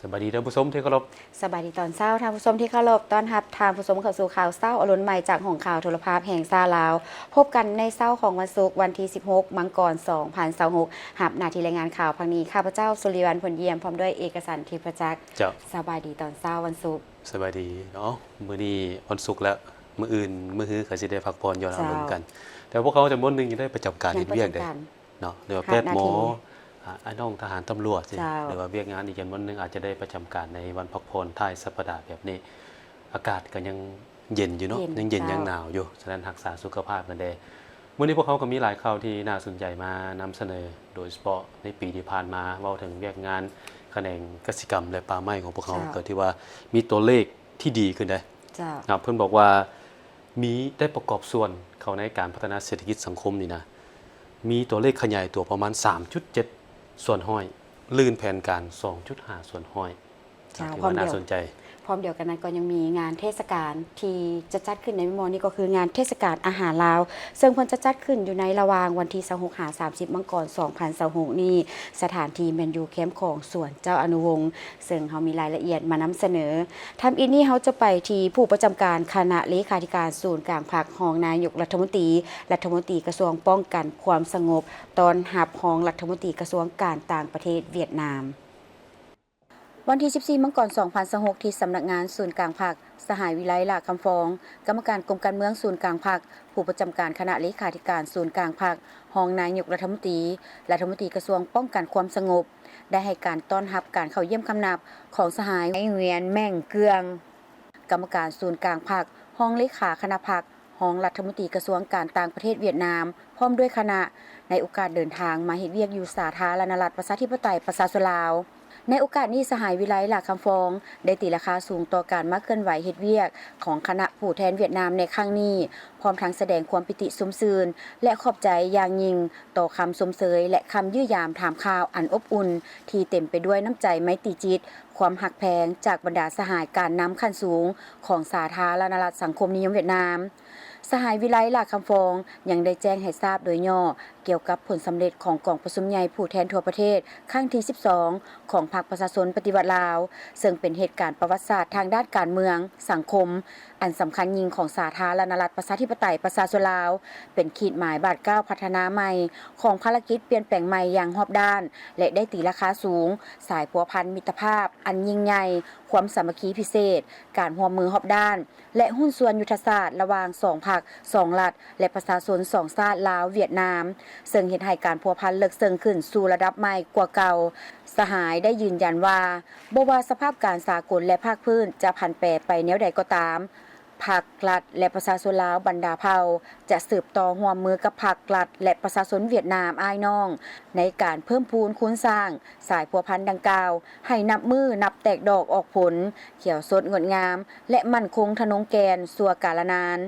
ສະບາຍດີທ່ານຜູ້ຊົມທີ່ເຄົາລົບ. ສະບາຍດີຕອນເຊົ້າທ່ານຜູ້ຊົມທີ່ເຄົາລົບ. ຕ້ອນຮັບທ່ານຜູ້ຊົມເຂົ້າສູ່ຂ່າວເຊົ້າອາລຸນໃໝ່ຈາກຫ້ອງຂ່າວໂທລະພາບແຫ່ງຊາດລາວ. ພົບກັນໃນເຊົ້າຂອງວັນສຸກ ວັນທີສິບຫົກ ມັງກອນ ສອງພັນຊາວຫົກ. ຮັບໜ້າທີ່ລາຍງານຂ່າວພາກນີ້ ຂ້າພະເຈົ້າ ສຸລິວັນ ຜົນຢ້ຽມ ພ້ອມດ້ວຍເອກະສັນ ທິບພະຈັກ. ເຈົ້າ. ສະບາຍດີຕອນເຊົ້າວັນສຸກ. ສະບາຍດີເນາະ. ມື້ນີ້ວັນສຸກແລ້ວ ມື້ອື່ນມື້ຮືກໍຊິໄດ້ພັກຜ່ອນຢ່ອນອາລົມກັນ. ເຈົ້າ. ແຕ່ພວກເຮົາຈຳນວນໜຶ່ງຍັງໄດ້ປະຈຳການເຮັດວຽກເດ້. ເນາະ ຫຼືວ່າແພດໝໍ ອາ ອ້າຍນ້ອງທະຫານຕຳຫຼວດ ເຈົ້າ ຫຼືວ່າວຽກງານອີກຈຳນວນໜຶ່ງອາດຈະໄດ້ປະຈຳການໃນວັນພັກຜ່ອນທ້າຍສັບປະດາແບບນີ້. ອາກາດກໍຍັງເຢັນຢູ່ເນາະ ເຢັນ ຍັງເຢັນ ເຈົ້າ ຍັງໜາວຢູ່. ສະນັ້ນຮັກສາສຸຂະພາບກັນແດ່. ມື້ນີ້ພວກເຮົາກໍມີຫຼາຍຂ່າວທີ່ໜ້າສົນໃຈມານຳສະເໜີ ໂດຍສະເພາະໃນປີທີ່ຜ່ານມາ ເວົ້າເຖິງວຽກງານຂະແໜງກະສິກຳ ແລະ ປ່າໄມ້ຂອງພວກເຮົາ ເຈົ້າ ກໍຖືວ່າມີຕົວເລກທີ່ດີຂຶ້ນເດ້. ເຈົ້າ. ເພິ່ນບອກວ່າ ມີ ໄດ້ປະກອບສ່ວນເຂົ້າໃນການພັດທະນາເສດຖະກິດສັງຄົມນີ້ນະ ມີຕົວເລກຂະຫຍາຍຕົວປະມານສາມຈຸດເຈັດສ່ວນຮ້ອຍ ລື່ນແຜນການສອງຈຸດຫ້າສ່ວນຮ້ອຍ. ເຈົ້າ. ຖືວ່າໜ້າສົນໃຈ. ພ້ອມດຽວກັນນັ້ນກໍຍັງມີງານເທດສະການທີ່ຈະຈັດຂຶ້ນໃນມື້ນີ້ ກໍຄືງານເທດສະການອາຫານລາວ ເຊິ່ງເພິ່ນຈະຈັດຂຶ້ນຢູ່ໃນລະຫວ່າງວັນທີຊາວຫົກ ຫາ ສາມສິບ ມັງກອນ ສອງພັນຊາວຫົກນີ້. ສະຖານທີ່ແມ່ນຢູ່ແຄມຂອງສວນເຈົ້າອະນຸວົງ ເຊິ່ງເຮົາມີລາຍລະອຽດມານຳສະເໜີ. ທຳອິດນີ້ເຮົາຈະໄປທີ່ຜູ້ປະຈຳການຄະນະເລຂາທິການສູນກາງພັກ, ຮອງນາຍົກລັດຖະມົນຕີ, ລັດຖະມົນຕີກະຊວງປ້ອງກັນຄວາມສະຫງົບ ຕ້ອນຮັບຮອງລັດຖະມົນຕີກະຊວງການຕ່າງປະເທດຫວຽດນາມ. ວັນທີສິບສີ່ ມັງກອນ ສອງພັນຊາວຫົກ ທີ່ສຳນັກງານສູນກາງພັກ, ສະຫາຍ ວິໄລ ຫຼ້າຄຳຟອງ ກຳມະການກົມການເມືອງສູນກາງພັກ, ຜູ້ປະຈຳການຄະນະເລຂາທິການສູນກາງພັກ, ຮອງນາຍົກລັດຖະມົນຕີ, ລັດຖະມົນຕີກະຊວງປ້ອງກັນຄວາມສະຫງົບ ໄດ້ໃຫ້ການຕ້ອນຮັບການເຂົ້າຢ້ຽມຄຳນັບຂອງສະຫາຍ ຫງວຽນ ແມ່ງເກືອງ ກຳມະການສູນກາງພັກ, ຮອງເລຂາຄະນະພັກ, ຮອງລັດຖະມົນຕີກະຊວງການຕ່າງປະເທດຫວຽດນາມ ພ້ອມດ້ວຍຄະນະ ໃນໂອກາດເດີນທາງມາເຮັດວຽກຢູ່ສາທາລະນະລັດ ປະຊາທິປະໄຕ ປະຊາຊົນລາວ. ໃນໂອກາດນີ້ ສະຫາຍ ວິໄລ ຫຼ້າຄຳຟອງ ໄດ້ຕີລາຄາສູງຕໍ່ການມາເຄື່ອນໄຫວເຮັດວຽກຂອງຄະນະຜູ້ແທນຫວຽດນາມໃນຄັ້ງນີ້, ພ້ອມທັງສະແດງຄວາມປີຕິຊົມຊື່ນ ແລະ ຂອບໃຈຢ່າງຍິ່ງຕໍ່ຄຳຊົມເຊີຍ ແລະ ຄຳຢ້ຽມຢາມຖາມຂ່າວອັນອົບອຸ່ນ ທີ່ເຕັມໄປດ້ວຍນ້ຳໃຈໄມຕີຈິດ, ຄວາມຮັກແພງຈາກບັນດາສະຫາຍການນຳຂັ້ນສູງຂອງສາທາລະນະລັດສັງຄົມນິຍົມຫວຽດນາມ. ສະຫາຍ ວິໄລ ຫຼ້າຄຳຟອງ ຍັງໄດ້ແຈ້ງໃຫ້ຊາບໂດຍຫຍໍ້ກ່ຽວກັບຜົນສຳເລັດຂອງກອງປະຊຸມໃຫຍ່ຜູ້ແທນທົ່ວປະເທດຄັ້ງທີສິບສອງ ຂອງພັກປະຊາຊົນປະຕິວັດລາວ, ເຊິ່ງເປັນເຫດການປະຫວັດສາດທາງດ້ານການເມືອງ, ສັງຄົມ ອັນສຳຄັນຍິ່ງຂອງສາທາລະນະລັດ ປະຊາທິປະໄຕ ປະຊາຊົນລາວ, ເປັນຂີດໝາຍບາດກ້າວພັດທະນາໃໝ່ຂອງພາລະກິດປ່ຽນແປງໃໝ່ຢ່າງຮອບດ້ານ ແລະ ໄດ້ຕີລາຄາສູງ ສາຍພົວພັນມິດຕະພາບອັນຍິ່ງໃຫຍ່, ຄວາມສາມັກຄີພິເສດ, ການຮ່ວມມືຮອບດ້ານ ແລະ ຫຸ້ນສ່ວນຍຸດທະສາດລະຫວ່າງສອງພັກ, ສອງລັດ ແລະ ປະຊາຊົນສອງຊາດລາວ-ຫວຽດນາມ, ເຊິ່ງເຮັດໃຫ້ການພົວພັນເລິກເຊິ່ງຂຶ້ນສູ່ລະດັບໃໝ່ກວ່າເກົ່າ. ສະຫາຍໄດ້ຢືນຢັນວ່າ ບໍ່ວ່າສະພາບການສາກົນ ແລະ ພາກພື້ນຈະຜັນແປໄປແນວໃດກໍຕາມ, ພັກ, ລັດ ແລະ ປະຊາຊົນລາວບັນດາເຜົ່າ ຈະສືບຕໍ່ຮ່ວມມືກັບພັກ, ລັດ ແລະ ປະຊາຊົນຫວຽດນາມອ້າຍນ້ອງ ໃນການເພີ່ມພູນຄູນສ້າງສາຍພົວພັນດັ່ງກ່າວ ໃຫ້ນັບມື້ນັບແຕກດອກອອກຜົນ, ຂຽວສົດງົດງາມ ແລະ ໝັ້ນຄົງທະນົງແກ່ນຊົ່ວກາລະນານ.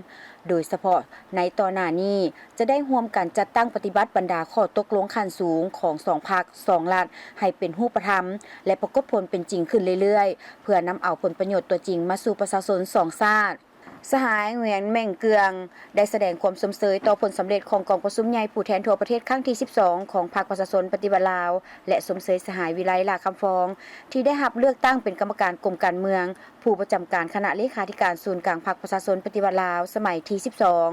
ໂດຍສະເພາະໃນຕໍ່ໜ້ານີ້ ຈະໄດ້ຮ່ວມກັນຈັດຕັ້ງປະຕິບັດບັນດາຂໍ້ຕົກລົງຂັ້ນສູງຂອງສອງພັກ, ສອງລັດ ໃຫ້ເປັນຮູບປະທຳ ແລະ ປາກົດຜົນເປັນຈິງຂຶ້ນເລື້ອຍໆ ເພື່ອນຳເອົາຜົນປະໂຫຍດຕົວຈິງມາສູ່ປະຊາຊົນສອງຊາດ. ສະຫາຍ ຫງວຽນ ແມ່ງເກືອງ ໄດ້ສະແດງຄວາມຊົມເຊີຍຕໍ່ຜົນສຳເລັດຂອງກອງປະຊຸມໃຫຍ່ຜູ້ແທນທົ່ວປະເທດຄັ້ງທີສິບສອງ ຂອງພັກປະຊາຊົນປະຕິວັດລາວ ແລະ ຊົມເຊີຍສະຫາຍ ວິໄລ ຫຼ້າຄຳຟອງ ທີ່ໄດ້ຮັບເລືອກຕັ້ງເປັນກຳມະການກົມການເມືອງ, ຜູ້ປະຈຳການຄະນະເລຂາທິການສູນກາງພັກປະຊາຊົນປະຕິວັດລາວ ສະໄໝທີສິບສອງ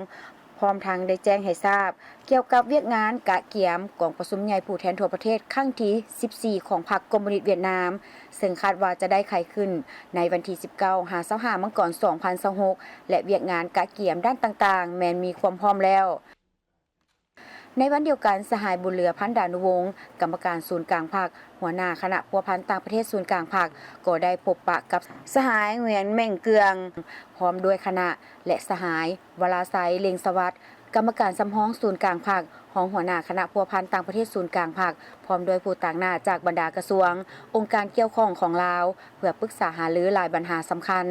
ພ້ອມທັງໄດ້ແຈ້ງໃຫ້ຊາບກ່ຽວກັບວຽກງານກະກຽມກອງປະຊຸມໃຫຍ່ຜູ້ແທນທົ່ວປະເທດຄັ້ງທີສິບສີ່ ຂອງພັກຄອມມູນິດຫວຽດນາມ, ເຊິ່ງຄາດວ່າຈະໄດ້ໄຂຂຶ້ນໃນວັນທີສິບເກົ້າ ຫາ ຊາວຫ້າ ມັງກອນ ສອງພັນຊາວຫົກ ແລະ ວຽກງານກະກຽມດ້ານຕ່າງໆ ແມ່ນມີຄວາມພ້ອມແລ້ວ. ໃນວັນດຽວກັນ, ສະຫາຍ ບຸນເຫຼືອ ພັນດານຸວົງ ກຳມະການສູນກາງພັກ, ຫົວໜ້າຄະນະພົວພັນຕ່າງປະເທດສູນກາງພັກ ກໍໄດ້ພົບປະກັບສະຫາຍ ຫງວຽນ ແມ່ງເກືອງ ພ້ອມດ້ວຍຄະນະ ແລະ ສະຫາຍ ວະລາໄຊ ເລັງສະຫວັດ ກຳມະການສຳຮອງສູນກາງພັກ, ຮອງຫົວໜ້າຄະນະພົວພັນຕ່າງປະເທດສູນກາງພັກ, ພ້ອມດ້ວຍຜູ້ຕາງໜ້າຈາກບັນດາກະຊວງ, ອົງການກ່ຽວຂ້ອງຂອງລາວ ເພື່ອປຶກສາຫາລືຫຼາຍບັນຫາສຳຄັນ.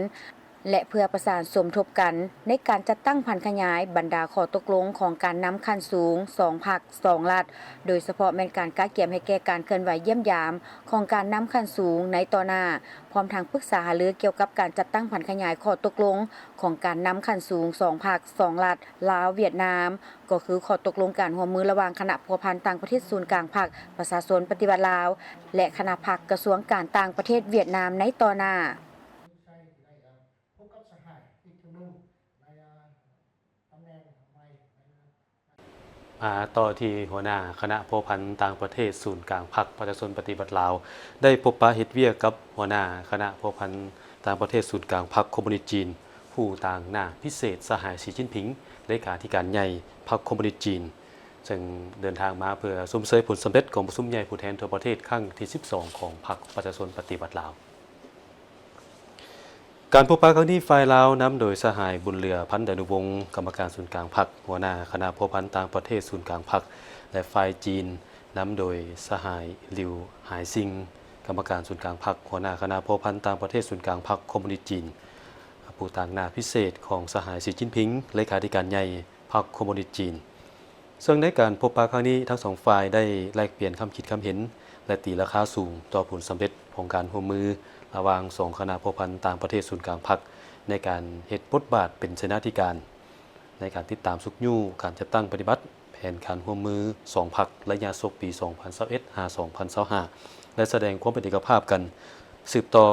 ແລະ ເພື່ອປະສານສົມທົບກັນໃນການຈັດຕັ້ງຜັນຂະຫຍາຍບັນດາຂໍ້ຕົກລົງຂອງການນຳຂັ້ນສູງສອງພັກສອງລັດ, ໂດຍສະເພາະແມ່ນການກະກຽມໃຫ້ແກ່ການເຄື່ອນໄຫວຢ້ຽມຢາມຂອງການນຳຂັ້ນສູງໃນຕໍ່ໜ້າ, ພ້ອມທັງປຶກສາຫາລືກ່ຽວກັບການຈັດຕັ້ງຜັນຂະຫຍາຍຂໍ້ຕົກລົງຂອງການນຳຂັ້ນສູງສອງພັກສອງລັດ ລາວ-ຫວຽດນາມ, ກໍຄືຂໍ້ຕົກລົງການຮ່ວມມືລະຫວ່າງຄະນະພົວພັນຕ່າງປະເທດສູນກາງພັກປະຊາຊົນປະຕິວັດລາວ ແລະ ຄະນະພັກກະຊວງການຕ່າງປະເທດຫວຽດນາມໃນຕໍ່ໜ້າ. ມາຕໍ່ທີ່ຫົວໜ້າຄະນະພົວພັນຕ່າງປະເທດສູນກາງພັກປະຊາຊົນປະຕິວັດລາວ ໄດ້ພົບປະເຮັດວຽກກັບຫົວໜ້າຄະນະພົວພັນຕ່າງປະເທດສູນກາງພັກຄອມມູນິດຈີນ ຜູ້ຕາງໜ້າພິເສດ ສະຫາຍ ສີຈິ້ນຜິງ ເລຂາທິການໃຫຍ່ພັກຄອມມູນິດຈີນ ເຊິ່ງເດີນທາງມາເພື່ອຊົມເຊີຍຜົນສຳເລັດກອງປະຊຸມໃຫຍ່ຜູ້ແທນທົ່ວປະເທດຄັ້ງທີສິບສອງຂອງພັກປະຊາຊົນປະຕິວັດລາວ. ການພົບປະຄັ້ງນີ້ ຝ່າຍລາວນຳໂດຍສະຫາຍ ບຸນເຫຼືອ ພັນດານຸວົງ ກຳມະການສູນກາງພັກ, ຫົວໜ້າຄະນະພົວພັນຕ່າງປະເທດສູນກາງພັກ ແລະ ຝ່າຍຈີນນຳໂດຍສະຫາຍ ລິວ ຫາຍຊິງ ກຳມະການສູນກາງພັກ, ຫົວໜ້າຄະນະພົວພັນຕ່າງປະເທດສູນກາງພັກຄອມມູນິດຈີນ, ຜູ້ຕາງໜ້າພິເສດຂອງສະຫາຍ ສີຈິ້ນຜິງ ເລຂາທິການໃຫຍ່ພັກຄອມມູນິດຈີນ. ເຊິ່ງໃນການພົບປະຄັ້ງນີ້ ທັງສອງຝ່າຍໄດ້ແລກປ່ຽນຄຳຄິດຄຳເຫັນ ແລະ ຕີລາຄາສູງຕໍ່ຜົນສຳເລັດຂອງການຮ່ວມມືລະຫວ່າງສອງຄະນະພົວພັນຕ່າງປະເທດສູນກາງພັກ ໃນການເຮັດບົດບາດເປັນເສນາທິການ ໃນການຕິດຕາມຊຸກຍູ້ການຈັດຕັ້ງປະຕິບັດແຜນການຮ່ວມມືສອງພັກ ໄລຍະສົກປີສອງພັນຊາວເອັດ ຫາ ສອງພັນຊາວຫ້າ ແລະ ສະແດງຄວາມເປັນເອກະພາບກັນ ສືບຕໍ່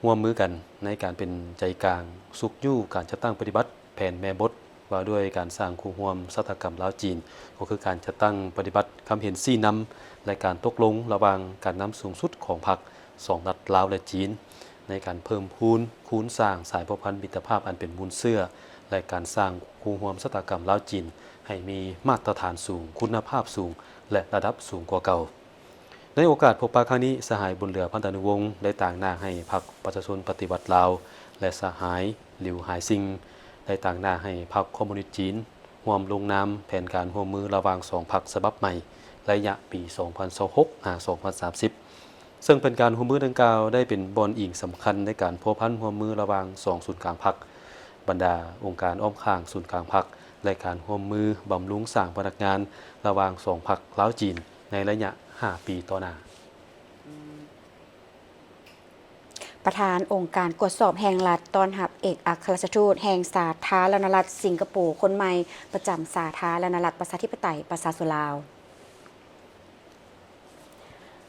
ຮ່ວມມືກັນໃນການເປັນໃຈກາງຊຸກຍູ້ການຈັດຕັ້ງປະຕິບັດ ແຜນແມ່ບົດວ່າດ້ວຍການສ້າງຄູ່ຮ່ວມຊະຕາກຳລາວ-ຈີນ, ກໍຄືການຈັດຕັ້ງປະຕິບັດຄຳເຫັນຊີ້ນຳ ແລະ ການຕົກລົງລະຫວ່າງການນຳສູງສຸດຂອງພັກສອງລັດລາວ ແລະ ຈີນ ໃນການເພີ່ມພູນຄູນສ້າງສາຍພົວພັນມິດຕະພາບອັນເປັນມູນເຊື້ອ ແລະ ການສ້າງຄູ່ຮ່ວມຊະຕາກຳລາວ-ຈີນ ໃຫ້ມີມາດຕະຖານສູງ, ຄຸນນະພາບສູງ ແລະ ລະດັບສູງກວ່າເກົ່າ. ໃນໂອກາດພົບປະຄັ້ງນີ້, ສະຫາຍ ບຸນເຫຼືອ ພັນດານຸວົງ ໄດ້ຕາງໜ້າໃຫ້ພັກປະຊາຊົນປະຕິວັດລາວ ແລະ ສະຫາຍ ລິວ ຫາຍຊິງ ໄດ້ຕາງໜ້າໃຫ້ພັກຄອມມູນິດຈີນ ຮ່ວມລົງນາມແຜນການຮ່ວມມືລະຫວ່າງສອງພັກສະບັບໃໝ່ ໄລຍະປີສອງພັນຊາວຫົກ ຫາ ສອງພັນສາມສິບ ເຊິ່ງແຜນການຮ່ວມມືດັ່ງກ່າວໄດ້ເປັນບ່ອນອີງສຳຄັນໃນການພົວພັນຮ່ວມມືລະຫວ່າງສອງສູນກາງພັກ, ບັນດາອົງການອ້ອມຂ້າງສູນກາງພັກ ແລະ ການຮ່ວມມືບຳລຸງສ້າງພະນັກງານລະຫວ່າງສອງພັກລາວ-ຈີນ ໃນໄລຍະຫ້າປີຕໍ່ໜ້າ. ປະທານອົງການກວດສອບແຫ່ງລັດ ຕ້ອນຮັບເອກອັກຄະລັດຖະທູດແຫ່ງສາທາລະນະລັດສິງກະໂປຄົນໃໝ່ ປະຈຳສາທາລະນະລັດປະຊາທິປະໄຕປະຊາຊົນລາວ.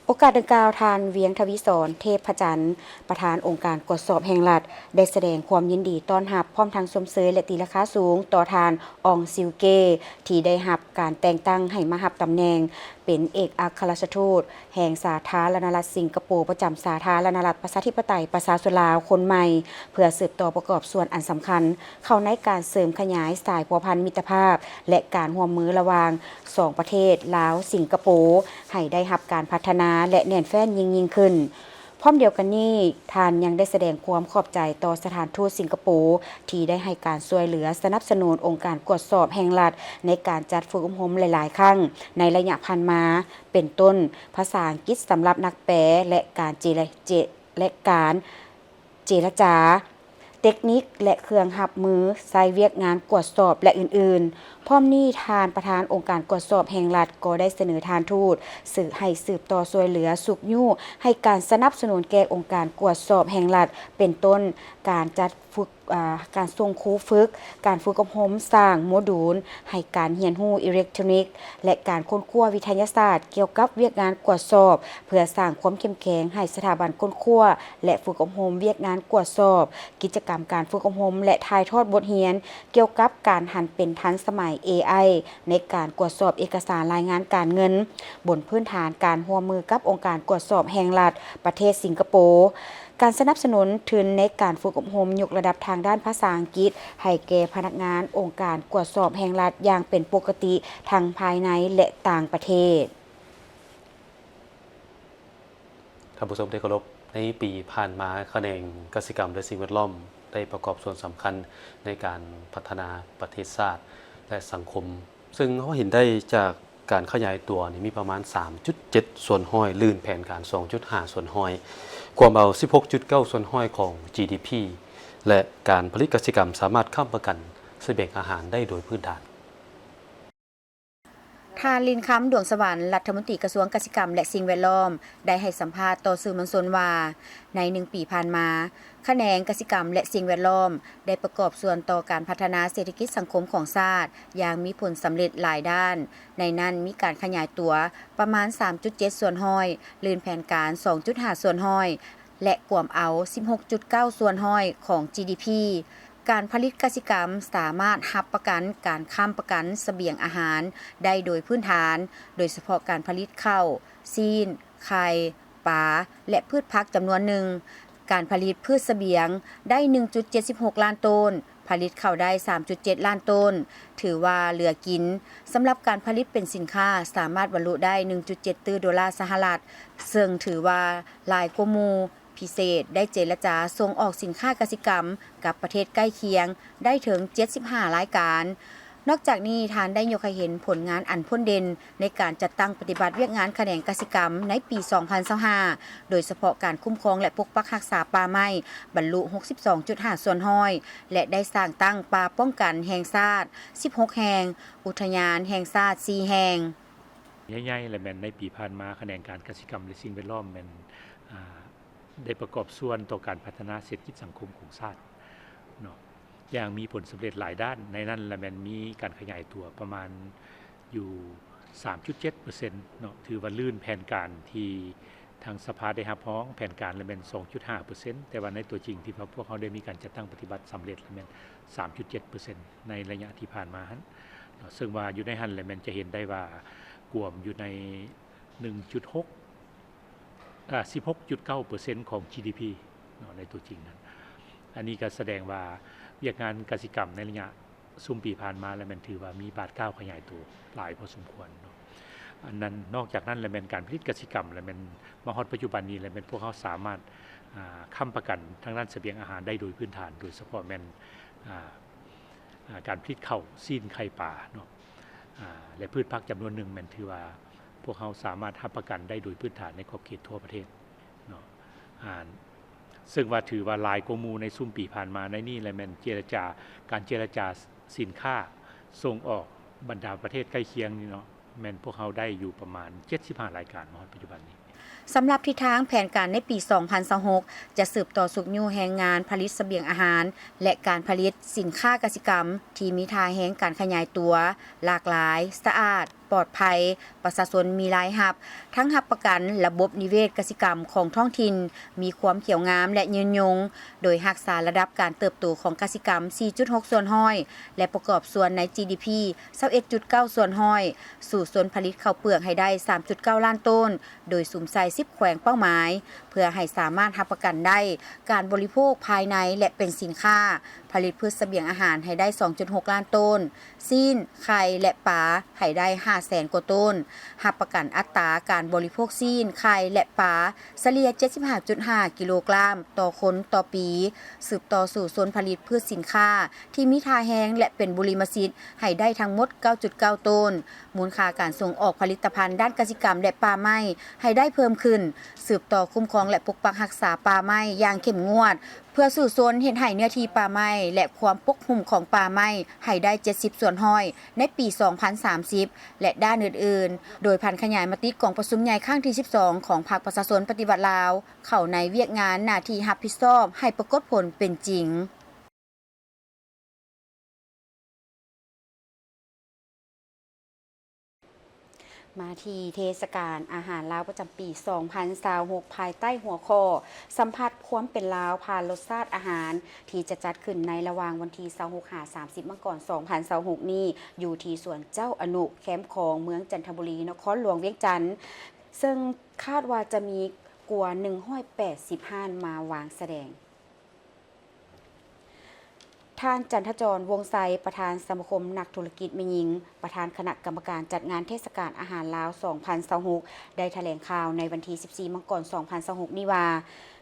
ໂອກາດດັ່ງກ່າວ, ທ່ານ ວຽງທະວີສອນ ເທບພະຈັນ ປະທານອົງການກວດສອບແຫ່ງລັດ ໄດ້ສະແດງຄວາມຍິນດີຕ້ອນຮັບ ພ້ອມທັງຊົມເຊີຍ ແລະ ຕີລາຄາສູງຕໍ່ທ່ານ ອອງ ຊິວເກ ທີ່ໄດ້ຮັບການແຕ່ງຕັ້ງໃຫ້ມາຮັບຕຳແໜ່ງເປັນເອກອັກຄະລັດຖະທູດແຫ່ງສາທາລະນະລັດສິງກະໂປ ປະຈຳສາທາລະນະລັດປະຊາທິປະໄຕປະຊາຊົນລາວຄົນໃໝ່ ເພື່ອສືບຕໍ່ປະກອບສ່ວນອັນສຳຄັນເຂົ້າໃນການເສີມຂະຫຍາຍສາຍພົວພັນມິດຕະພາບ ແລະ ການຮ່ວມມືລະຫວ່າງສອງປະເທດ ລາວ-ສິງກະໂປ ໃຫ້ໄດ້ຮັບການພັດທະນາ ແລະ ແໜ້ນແຟ້ນຍິ່ງໆຂຶ້ນ. ພ້ອມດຽວກັນນີ້, ທ່ານຍັງໄດ້ສະແດງຄວາມຂອບໃຈຕໍ່ສະຖານທູດສິງກະໂປ ທີ່ໄດ້ໃຫ້ການຊ່ວຍເຫຼືອສະໜັບສະໜູນອົງການກວດສອບແຫ່ງລັດ ໃນການຈັດຝຶກອົບຮົມຫຼາຍໆຄັ້ງໃນໄລຍະຜ່ານມາ, ເປັນຕົ້ນ ພາສາອັງກິດສຳລັບນັກແປ ແລະ ການເຈລະ ເຈ ແລະ ການເຈລະຈາ, ເຕັກນິກ ແລະ ເຄື່ອງຮັບມືໃຊ້ວຽກງານກວດສອບ ແລະ ອື່ນໆ. ພ້ອມນີ້, ທ່ານປະທານອົງການກວດສອບແຫ່ງລັດ ກໍໄດ້ສະເໜີທ່ານທູດ ສືບ ໃຫ້ສືບຕໍ່ຊ່ວຍເຫຼືອຊຸກຍູ້ໃຫ້ການສະໜັບສະໜູນແກ່ອົງການກວດສອບແຫ່ງລັດ, ເປັນຕົ້ນ ການຈັດຝຶກ ອາ ການສົ່ງຄູຝຶກ, ການຝຶກອົບຮົມສ້າງໂມດູນໃຫ້ການຮຽນຮູ້ອີເລັກໂທຣນິກ ແລະ ການຄົ້ນຄວ້າວິທະຍາສາດກ່ຽວກັບວຽກງານກວດສອບ ເພື່ອສ້າງຄວາມເຂັ້ມແຂງໃຫ້ສະຖາບັນຄົ້ນຄວ້າ ແລະ ຝຶກອົບຮົມວຽກງານກວດສອບ, ກິດຈະກຳການຝຶກອົບຮົມ ແລະ ຖ່າຍທອດບົດຮຽນກ່ຽວກັບການຫັນເປັນທັນສະໄໝ ເອໄອ ໃນການກວດສອບເອກະສານລາຍງານການເງິນ, ບົນພື້ນຖານການຮ່ວມມືກັບອົງການກວດສອບແຫ່ງລັດປະເທດສິງກະໂປ. ການສະໜັບສະໜູນທຶນໃນການຝຶກອົບຮົມຍົກລະດັບທາງດ້ານພາສາອັງກິດໃຫ້ແກ່ພະນັກງານອົງການກວດສອບແຫ່ງລັດຢ່າງເປັນປົກກະຕິ ທັງພາຍໃນ ແລະ ຕ່າງປະເທດ. ທ່ານຜູ້ຊົມທີ່ເຄົາລົບ, ໃນປີຜ່ານມາ, ຂະແໜງກະສິກຳ ແລະ ສິ່ງແວດລ້ອມ ໄດ້ປະກອບສ່ວນສຳຄັນໃນການພັດທະນາປະເທດຊາດ ແລະ ສັງຄົມ. ເຊິ່ງເຮົາເຫັນໄດ້ຈາກການຂະຫຍາຍຕົວນີ້ມີປະມານສາມຈຸດເຈັດສ່ວນຮ້ອຍ ລື່ນແຜນການສອງຈຸດຫ້າສ່ວນຮ້ອຍ ກວມເອົາສິບຫົກຈຸດເກົ້າສ່ວນຮ້ອຍຂອງ ຈີດີພີ ແລະ ການຜະລິດກະສິກຳສາມາດຄ້ຳປະກັນສະບຽງອາຫານໄດ້ໂດຍພື້ນຖານ. ທ່ານ ລິນຄຳ ດວງສະຫວັນ ລັດຖະມົນຕີກະຊວງກະສິກຳ ແລະ ສິ່ງແວດລ້ອມ ໄດ້ໃຫ້ສຳພາດຕໍ່ສື່ມວນຊົນວ່າ ໃນໜຶ່ງປີຜ່ານມາ, ຂະແໜງກະສິກຳ ແລະ ສິ່ງແວດລ້ອມ ໄດ້ປະກອບສ່ວນຕໍ່ການພັດທະນາເສດຖະກິດສັງຄົມຂອງຊາດຢ່າງມີຜົນສຳເລັດຫຼາຍດ້ານ, ໃນນັ້ນມີການຂະຫຍາຍຕົວປະມານສາມຈຸດເຈັດສ່ວນຮ້ອຍ, ລື່ນແຜນການສອງຈຸດຫ້າສ່ວນຮ້ອຍ ແລະ ກວມເອົາສິບຫົກຈຸດເກົ້າສ່ວນຮ້ອຍຂອງ ຈີດີພີ. ການຜະລິດກະສິກຳສາມາດຮັບປະກັນການຄ້ຳປະກັນສະບຽງອາຫານໄດ້ໂດຍພື້ນຖານ, ໂດຍສະເພາະການຜະລິດເຂົ້າ, ຊີ້ນ, ໄຂ່, ປາ ແລະ ພືດຜັກຈຳນວນໜຶ່ງ. ການຜະລິດພືດສະບຽງໄດ້ໜຶ່ງຈຸດເຈັດສິບຫົກລ້ານໂຕນ, ຜະລິດເຂົ້າໄດ້ສາມຈຸດເຈັດລ້ານໂຕນ, ຖືວ່າເຫຼືອກິນ. ສຳລັບການຜະລິດເປັນສິນຄ້າ ສາມາດບັນລຸໄດ້ໜຶ່ງຈຸດເຈັດຕື້ໂດລາສະຫະລັດ, ເຊິ່ງຖືວ່າຫຼາຍກວ່າໝູ່. ພິເສດໄດ້ເຈລະຈາສົ່ງອອກສິນຄ້າກະສິກຳກັບປະເທດໃກ້ຄຽງໄດ້ເຖິງເຈັດສິບຫ້າລາຍການ. ນອກຈາກນີ້, ທ່ານໄດ້ຍົກໃຫ້ເຫັນຜົນງານອັນພົ້ນເດັ່ນໃນການຈັດຕັ້ງປະຕິບັດວຽກງານຂະແໜງກະສິກຳໃນປີສອງພັນຊາວຫ້າ ໂດຍສະເພາະການຄຸ້ມຄອງ ແລະ ປົກປັກຮັກສາປ່າໄມ້ ບັນລຸຫົກສິບສອງຈຸດຫ້າສ່ວນຮ້ອຍ ແລະ ໄດ້ສ້າງຕັ້ງປ່າປ້ອງກັນແຫ່ງຊາດສິບຫົກແຫ່ງ, ອຸທະຍານແຫ່ງຊາດສີ່ແຫ່ງ. ໃຫຍ່ໆ ແລະ ແມ່ນໃນປີຜ່ານມາ ຂະແໜງການກະສິກຳ ແລະ ສິ່ງແວດລ້ອມ ແມ່ນ ອ່າ ໄດ້ປະກອບສ່ວນຕໍ່ການພັດທະນາເສດຖະກິດສັງຄົມຂອງຊາດເນາະ ຢ່າງມີຜົນສຳເລັດຫຼາຍດ້ານ, ໃນນັ້ນລະແມ່ນມີການຂະຫຍາຍຕົວປະມານຢູ່ສາມຈຸດເຈັດເປີເຊັນເນາະ, ຖືວ່າລື່ນແຜນການທີ່ທາງສະພາໄດ້ຮັບຮອງແຜນການລະແມ່ນສອງຈຸດຫ້າເປີເຊັນ, ແຕ່ວ່າໃນຕົວຈິງທີ່ວ່າພວກເຮົາໄດ້ມີການຈັດຕັ້ງປະຕິບັດສຳເລັດລະແມ່ນສາມຈຸດເຈັດເປີເຊັນໃນໄລຍະທີ່ຜ່ານມາຫັ້ນເນາະ, ເຊິ່ງວ່າຢູ່ໃນຫັ້ນລະແມ່ນຈະເຫັນໄດ້ວ່າກວມຢູ່ໃນ ໜຶ່ງຈຸດຫົກ ອ່າ ສິບຫົກຈຸດເກົ້າເປີເຊັນຂອງ ຈີດີພີ ເນາະ ໃນຕົວຈິງນັ້ນ. ອັນນີ້ກໍສະແດງວ່າວຽກງານກະສິກຳໃນໄລຍະຊຸມປີຜ່ານມາລະແມ່ນຖືວ່າມີບາດກ້າວຂະຫຍາຍໂຕຫຼາຍພໍສົມຄວນເນາະ. ອັນນັ້ນ ນອກຈາກນັ້ນລະແມ່ນການຜະລິດກະສິກຳລະແມ່ນມາຮອດປັດຈຸບັນນີ້ລະແມ່ນພວກເຮົາສາມາດ ອ່າ ຄ້ຳປະກັນທາງດ້ານສະບຽງອາຫານໄດ້ໂດຍພື້ນຖານ, ໂດຍສະເພາະແມ່ນ ອ່າ ອ່າ ການຜະລິດເຂົ້າ, ຊີ້ນ, ໄຂ່, ປາເນາະ ອ່າ ແລະ ພືດຜັກຈຳນວນໜຶ່ງແມ່ນຖືວ່າ ພວກເຮົາສາມາດຮັບປະກັນໄດ້ໂດຍພື້ນຖານໃນຂອບເຂດທົ່ວປະເທດເນາະ ອ່າ ເຊິ່ງວ່າຖືວ່າຫຼາຍກວ່າໝູ່ໃນຊຸມປີຜ່ານມາ. ໃນນີ້ລະແມ່ນເຈລະຈາ, ການເຈລະຈາສິນຄ້າສົ່ງອອກບັນດາປະເທດໃກ້ຄຽງນີ້ເນາະ ແມ່ນພວກເຮົາໄດ້ຢູ່ປະມານເຈັດສິບຫ້າລາຍການມາຮອດປັດຈຸບັນນີ້. ສຳລັບທິດທາງແຜນການໃນປີສອງພັນຊາວຫົກ ຈະສືບຕໍ່ຊຸກຍູ້ແຮງງານຜະລິດສະບຽງອາຫານ ແລະ ການຜະລິດສິນຄ້າກະສິກຳທີ່ມີທ່າແຮງການຂະຫຍາຍຕົວ, ຫຼາກຫຼາຍ, ສະອາດ, ປອດໄພ, ປະຊາຊົນມີລາຍຮັບ, ທັງຮັບປະກັນລະບົບນິເວດກະສິກຳຂອງທ້ອງຖິ່ນມີຄວາມຂຽວງາມ ແລະ ຍືນຍົງ, ໂດຍຮັກສາລະດັບການເຕີບໂຕຂອງກະສິກຳສີ່ຈຸດຫົກສ່ວນຮ້ອຍ ແລະ ປະກອບສ່ວນໃນ ຈີດີພີ ຊາວເອັດຈຸດເກົ້າສ່ວນຮ້ອຍ, ສູ້ຊົນຜະລິດເຂົ້າເປືອກໃຫ້ໄດ້ສາມຈຸດເກົ້າລ້ານໂຕນ, ໂດຍສຸມໃສ່ສິບແຂວງເປົ້າໝາຍ ເພື່ອໃຫ້ສາມາດຮັບປະກັນໄດ້ການບໍລິໂພກພາຍໃນ ແລະ ເປັນສິນຄ້າ, ຜະລິດພືດສະບຽງອາຫານໃຫ້ໄດ້ສອງຈຸດຫົກລ້ານໂຕນ, ຊີ້ນ, ໄຂ່ ແລະ ປາ ໃຫ້ໄດ້ຫ້າແສນກວ່າໂຕນ, ຮັບປະກັນອັດຕາການບໍລິໂພກຊີ້ນ, ໄຂ່ ແລະ ປາສະເລ່ຍເຈັດສິບຫ້າຈຸດຫ້າກິໂລກຣາມຕໍ່ຄົນຕໍ່ປີ, ສືບຕໍ່ສູ້ຊົນຜະລິດພືດສິນຄ້າ ທີ່ມີທ່າແຮງ ແລະ ເປັນບຸລິມະສິດໃຫ້ໄດ້ທັງໝົດເກົ້າຈຸດເກົ້າໂຕນ, ມູນຄ່າການສົ່ງອອກຜະລິດຕະພັນດ້ານກະສິກຳ ແລະ ປ່າໄມ້ໃຫ້ໄດ້ເພີ່ມຂຶ້ນ, ສືບຕໍ່ຄຸ້ມຄອງ ແລະ ປົກປັກຮັກສາປ່າໄມ້ຢ່າງເຂັ້ມງວດ ເພື່ອສູ້ຊົນເຮັດໃຫ້ເນື້ອທີ່ປ່າໄມ້ ແລະ ຄວາມປົກຫຸ້ມຂອງປ່າໄມ້ໃຫ້ໄດ້ເຈັດສິບສ່ວນຮ້ອຍໃນປີສອງພັນສາມສິບ ແລະ ດ້ານອື່ນໆ, ໂດຍຜັນຂະຫຍາຍມະຕິກອງປະຊຸມໃຫຍ່ຄັ້ງທີສິບສອງຂອງພັກປະຊາຊົນປະຕິວັດລາວ ເຂົ້າໃນວຽກງານໜ້າທີ່ຮັບຜິດຊອບໃຫ້ປາກົດຜົນເປັນຈິງ. ມາທີ່ເທດສະການອາຫານລາວປະຈຳປີສອງພັນຊາວຫົກ ພາຍໃຕ້ຫົວຂໍ້ ສຳຜັດຄວາມເປັນລາວຜ່ານລົດຊາດອາຫານ ທີ່ຈະຈັດຂຶ້ນໃນລະຫວ່າງວັນທີຊາວຫົກ ຫາ ສາມສິບ ມັງກອນ ສອງພັນຊາວຫົກ ນີ້ ຢູ່ທີ່ສວນເຈົ້າອະນຸ ແຄມຂອງ ເມືອງຈັນທະບູລີ ນະຄອນຫຼວງວຽງຈັນ, ເຊິ່ງຄາດວ່າຈະມີກວ່າໜຶ່ງຮ້ອຍແປດສິບຮ້ານມາວາງສະແດງ. ທ່ານ ຈັນທະຈອນ ວົງໄຊ ປະທານສະມາຄົມນັກທຸລະກິດແມ່ຍິງ, ປະທານຄະນະກຳມະການຈັດງານເທດສະການອາຫານລາວສອງພັນຊາວຫົກ ໄດ້ຖະແຫຼງຂ່າວໃນວັນທີສິບສີ່ ມັງກອນ ສອງພັນຊາວຫົກ ນີ້ວ່າ,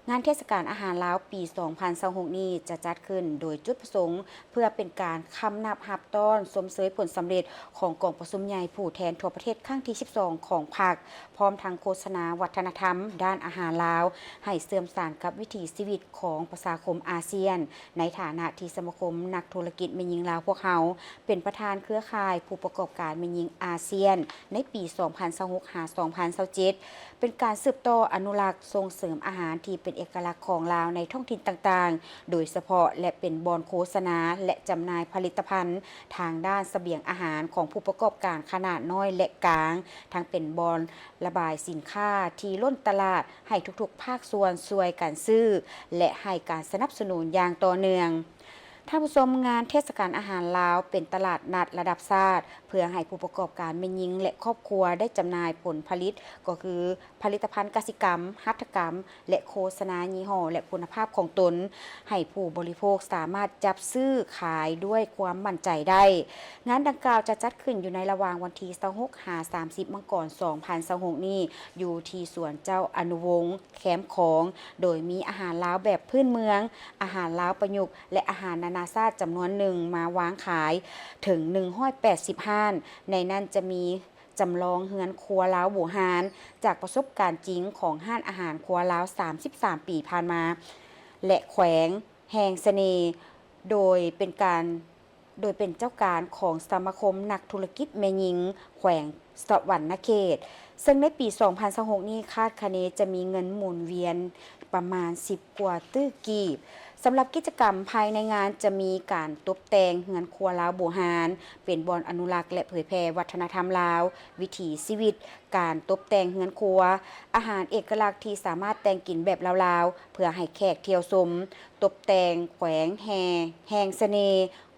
ງານເທດສະການອາຫານລາວປີສອງພັນຊາວຫົກນີ້ ຈະຈັດຂຶ້ນໂດຍຈຸດປະສົງ ເພື່ອເປັນການຄຳນັບຮັບຕ້ອນຊົມເຊີຍຜົນສຳເລັດຂອງກອງປະຊຸມໃຫຍ່ຜູ້ແທນທົ່ວປະເທດຄັ້ງທີສິບສອງຂອງພັກ, ພ້ອມທັງໂຄສະນາວັດທະນະທຳດ້ານອາຫານລາວ ໃຫ້ເຊື່ອມສານກັບວິຖີຊີວິດຂອງປະຊາຄົມອາຊຽນ, ໃນຖານະທີ່ສະມາຄົມນັກທຸລະກິດແມ່ຍິງລາວພວກເຮົາ ເປັນປະທານເຄືອຂ່າຍຜູ້ປະກອບການແມ່ຍິງອາຊຽນ ໃນປີສອງພັນຊາວຫົກ ຫາ ສອງພັນຊາວເຈັດ ເປັນການສືບຕໍ່ອະນຸລັກສົ່ງເສີມອາຫານທີ່ເປັນເອກະລັກຂອງລາວໃນທ້ອງຖິ່ນຕ່າງໆ ໂດຍສະເພາະ ແລະ ເປັນບ່ອນໂຄສະນາ ແລະ ຈຳໜ່າຍຜະລິດຕະພັນທາງດ້ານສະບຽງອາຫານຂອງຜູ້ປະກອບການຂະໜາດນ້ອຍ ແລະ ກາງ, ທັງເປັນບ່ອນລະບາຍສິນຄ້າທີ່ລົ້ນຕະຫຼາດ ໃຫ້ທຸກໆພາກສ່ວນຊ່ວຍກັນຊື້ ແລະ ໃຫ້ການສະໜັບສະໜູນຢ່າງຕໍ່ເນື່ອງ. ທ່ານຜູ້ຊົມ, ງານເທດສະການອາຫານລາວເປັນຕະຫຼາດນັດລະດັບຊາດ ເພື່ອໃຫ້ຜູ້ປະກອບການແມ່ຍິງ ແລະ ຄອບຄົວໄດ້ຈຳໜ່າຍຜົນຜະລິດ ກໍຄືຜະລິດຕະພັນກະສິກຳ, ຫັດຖະກຳ ແລະ ໂຄສະນາຍີ່ຫໍ້ ແລະ ຄຸນນະພາບຂອງຕົນ ໃຫ້ຜູ້ບໍລິໂພກສາມາດຈັບຊື້ຂາຍດ້ວຍຄວາມໝັ້ນໃຈໄດ້. ງານດັ່ງກ່າວຈະຈັດຂຶ້ນຢູ່ໃນລະຫວ່າງວັນທີຊາວຫົກ ຫາ ສາມສິບ ມັງກອນ ສອງພັນຊາວຫົກນີ້ ຢູ່ທີ່ສວນເຈົ້າອະນຸວົງ ແຄມຂອງ ໂດຍມີອາຫານລາວແບບພື້ນເມືອງ, ອາຫານລາວປະຍຸກ ແລະ ອາຫານນານາຊາດຈຳນວນໜຶ່ງມາວາງຂາຍເຖິງໜຶ່ງຮ້ອຍແປດສິບຮ້ານ, ໃນນັ້ນຈະມີຈຳລອງເຮືອນຄົວລາວບູຮານ ຈາກປະສົບການຈິງຂອງຮ້ານອາຫານຄົວລາວສາມສິບສາມປີຜ່ານມາ ແລະ ແຂວງແຫ່ງສະເໜ່ ໂດຍເປັນການ ໂດຍເປັນເຈົ້າການຂອງສະມາຄົມນັກທຸລະກິດແມ່ຍິງແຂວງສະຫວັນນະເຂດ, ເຊິ່ງໃນປີສອງພັນຊາວຫົກນີ້ຄາດຄະເນຈະມີເງິນໝູນວຽນປະມານສິບກວ່າຕື້ກີບ. ສຳລັບກິດຈະກຳພາຍໃນງານຈະມີການຕົບແຕ່ງເຮືອນຄົວລາວບູຮານ ເປັນບ່ອນອະນຸລັກ ແລະ ເຜີຍແຜ່ວັດທະນະທຳລາວ, ວິຖີຊີວິດ, ການຕົບແຕ່ງເຮືອນຄົວ, ອາຫານເອກະລັກທີ່ສາມາດແຕ່ງກິນແບບລາວໆ ເພື່ອໃຫ້ແຂກທ່ຽວຊົມ, ຕົບແຕ່ງແຂວງແຫ່ແຫ່ງສະເໜ່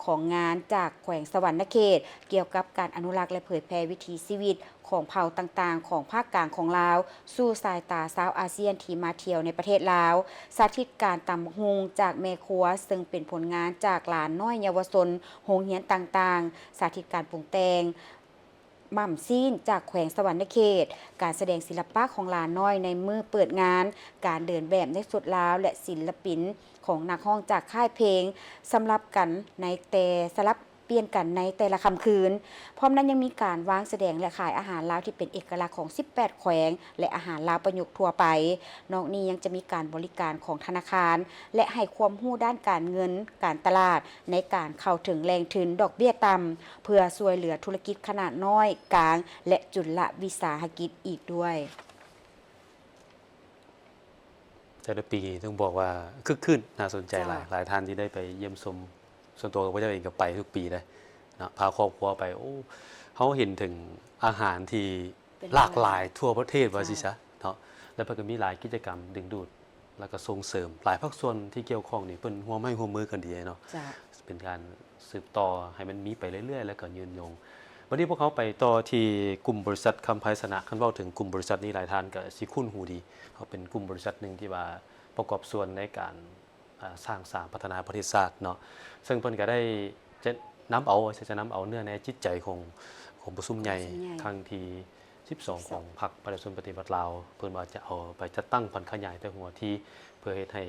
ຂອງງານຈາກແຂວງສະຫວັນນະເຂດ ກ່ຽວກັບການອະນຸລັກ ແລະ ເຜີຍແຜ່ວິຖີຊີວິດຂອງເຜົ່າຕ່າງໆຂອງພາກກາງຂອງລາວ ສູ່ສາຍຕາຊາວອາຊຽນທີ່ມາທ່ຽວໃນປະເທດລາວ, ສາທິດການຕຳບັກຫຸ່ງຈາກແມ່ຄົວ ເຊິ່ງເປັນຜົນງານຈາກຫຼານນ້ອຍເຍົາວະຊົນໂຮງຮຽນຕ່າງໆ, ສາທິດການປຸງແຕ່ງ ໝ່ຳຊີ້ນຈາກແຂວງສະຫວັນນະເຂດ, ການສະແດງສິລະປະຂອງຫຼານນ້ອຍໃນມື້ເປີດງານ, ການເດີນແບບໃນຊຸດລາວ ແລະ ສິນລະປິນຂອງນັກຮ້ອງຈາກຄ້າຍເພງ ສຳລັບກັນໃນແຕ່ ສະຫຼັບປ່ຽນກັນໃນແຕ່ລະຄ່ຳຄືນ. ພ້ອມນັ້ນຍັງມີການວາງສະແດງ ແລະ ຂາຍອາຫານລາວທີ່ເປັນເອກະລັກຂອງສິບແປດແຂວງ ແລະ ອາຫານລາວປະຍຸກທົ່ວໄປ. ນອກນີ້ຍັງຈະມີການບໍລິການຂອງທະນາຄານ ແລະ ໃຫ້ຄວາມຮູ້ດ້ານການເງິນ, ການຕະຫຼາດ ໃນການເຂົ້າເຖິງແຫຼ່ງທຶນດອກເບ້ຍຕ່ຳ ເພື່ອຊ່ວຍເຫຼືອທຸລະກິດຂະໜາດນ້ອຍ, ກາງ ແລະ ຈຸນລະວິສາຫະກິດອີກດ້ວຍ. ແຕ່ລະປີຕ້ອງບອກວ່າຄຶກຄື້ນ, ໜ້າສົນໃຈຫຼາຍ. ເຈົ້າ. ຫຼາຍທ່ານທີ່ໄດ້ໄປຢ້ຽມຊົມ, ສ່ວນຕົວຂ້າພະເຈົ້າເອງກໍໄປທຸກປີເດ້ເນາະ, ພາຄອບຄົວໄປ. ໂອ້ ເຮົາເຫັນເຖິງອາຫານທີ່ ເປັນ ຫຼາກຫຼາຍ ຫຼາກຫຼາຍທົ່ວປະເທດ ເຈົ້າ. ວ່າຊີ້ຊະເນາະ, ແລ້ວເພິ່ນກໍມີຫຼາຍກິດຈະກຳດຶງດູດ ແລ້ວກໍສົ່ງເສີມ. ຫຼາຍພາກສ່ວນທີ່ກ່ຽວຂ້ອງນີ້ ເພິ່ນຮ່ວມໄມ້ຮ່ວມມືກັນດີເນາະ. ເຈົ້າ. ເປັນການສືບຕໍ່ໃຫ້ມັນມີໄປເລື້ອຍໆ ແລ້ວກໍຍືນຍົງ. ບັດນີ້ພວກເຮົາໄປຕໍ່ທີ່ກຸ່ມບໍລິສັດຄຳໄພຊະນະ. ຄັນເວົ້າເຖິງກຸ່ມບໍລິສັດນີ້ ຫຼາຍທ່ານກໍຊິຄຸ້ນຫູດີ. ເຮົາເປັນກຸ່ມບໍລິສັດໜຶ່ງທີ່ວ່າປະກອບສ່ວນໃນການ ອາ ສ້າງສາງພັດທະນາປະເທດຊາດເນາະ, ເຊິ່ງເພິ່ນກໍໄດ້ຈະນຳເອົາ ຈະນຳເອົາເນື້ອໃນຈິດໃຈຂອງ ຂອງປະຊຸມໃຫຍ່ ປະຊຸມໃຫຍ່ ຄັ້ງທີສິບສອງ ສິບສອງ ຂອງພັກປະຊາຊົນປະຕິວັດລາວ. ເພິ່ນວ່າຈະເອົາໄປຈັດຕັ້ງຜັນຂະຫຍາຍແຕ່ຫົວທີ ເພື່ອເຮັດໃຫ້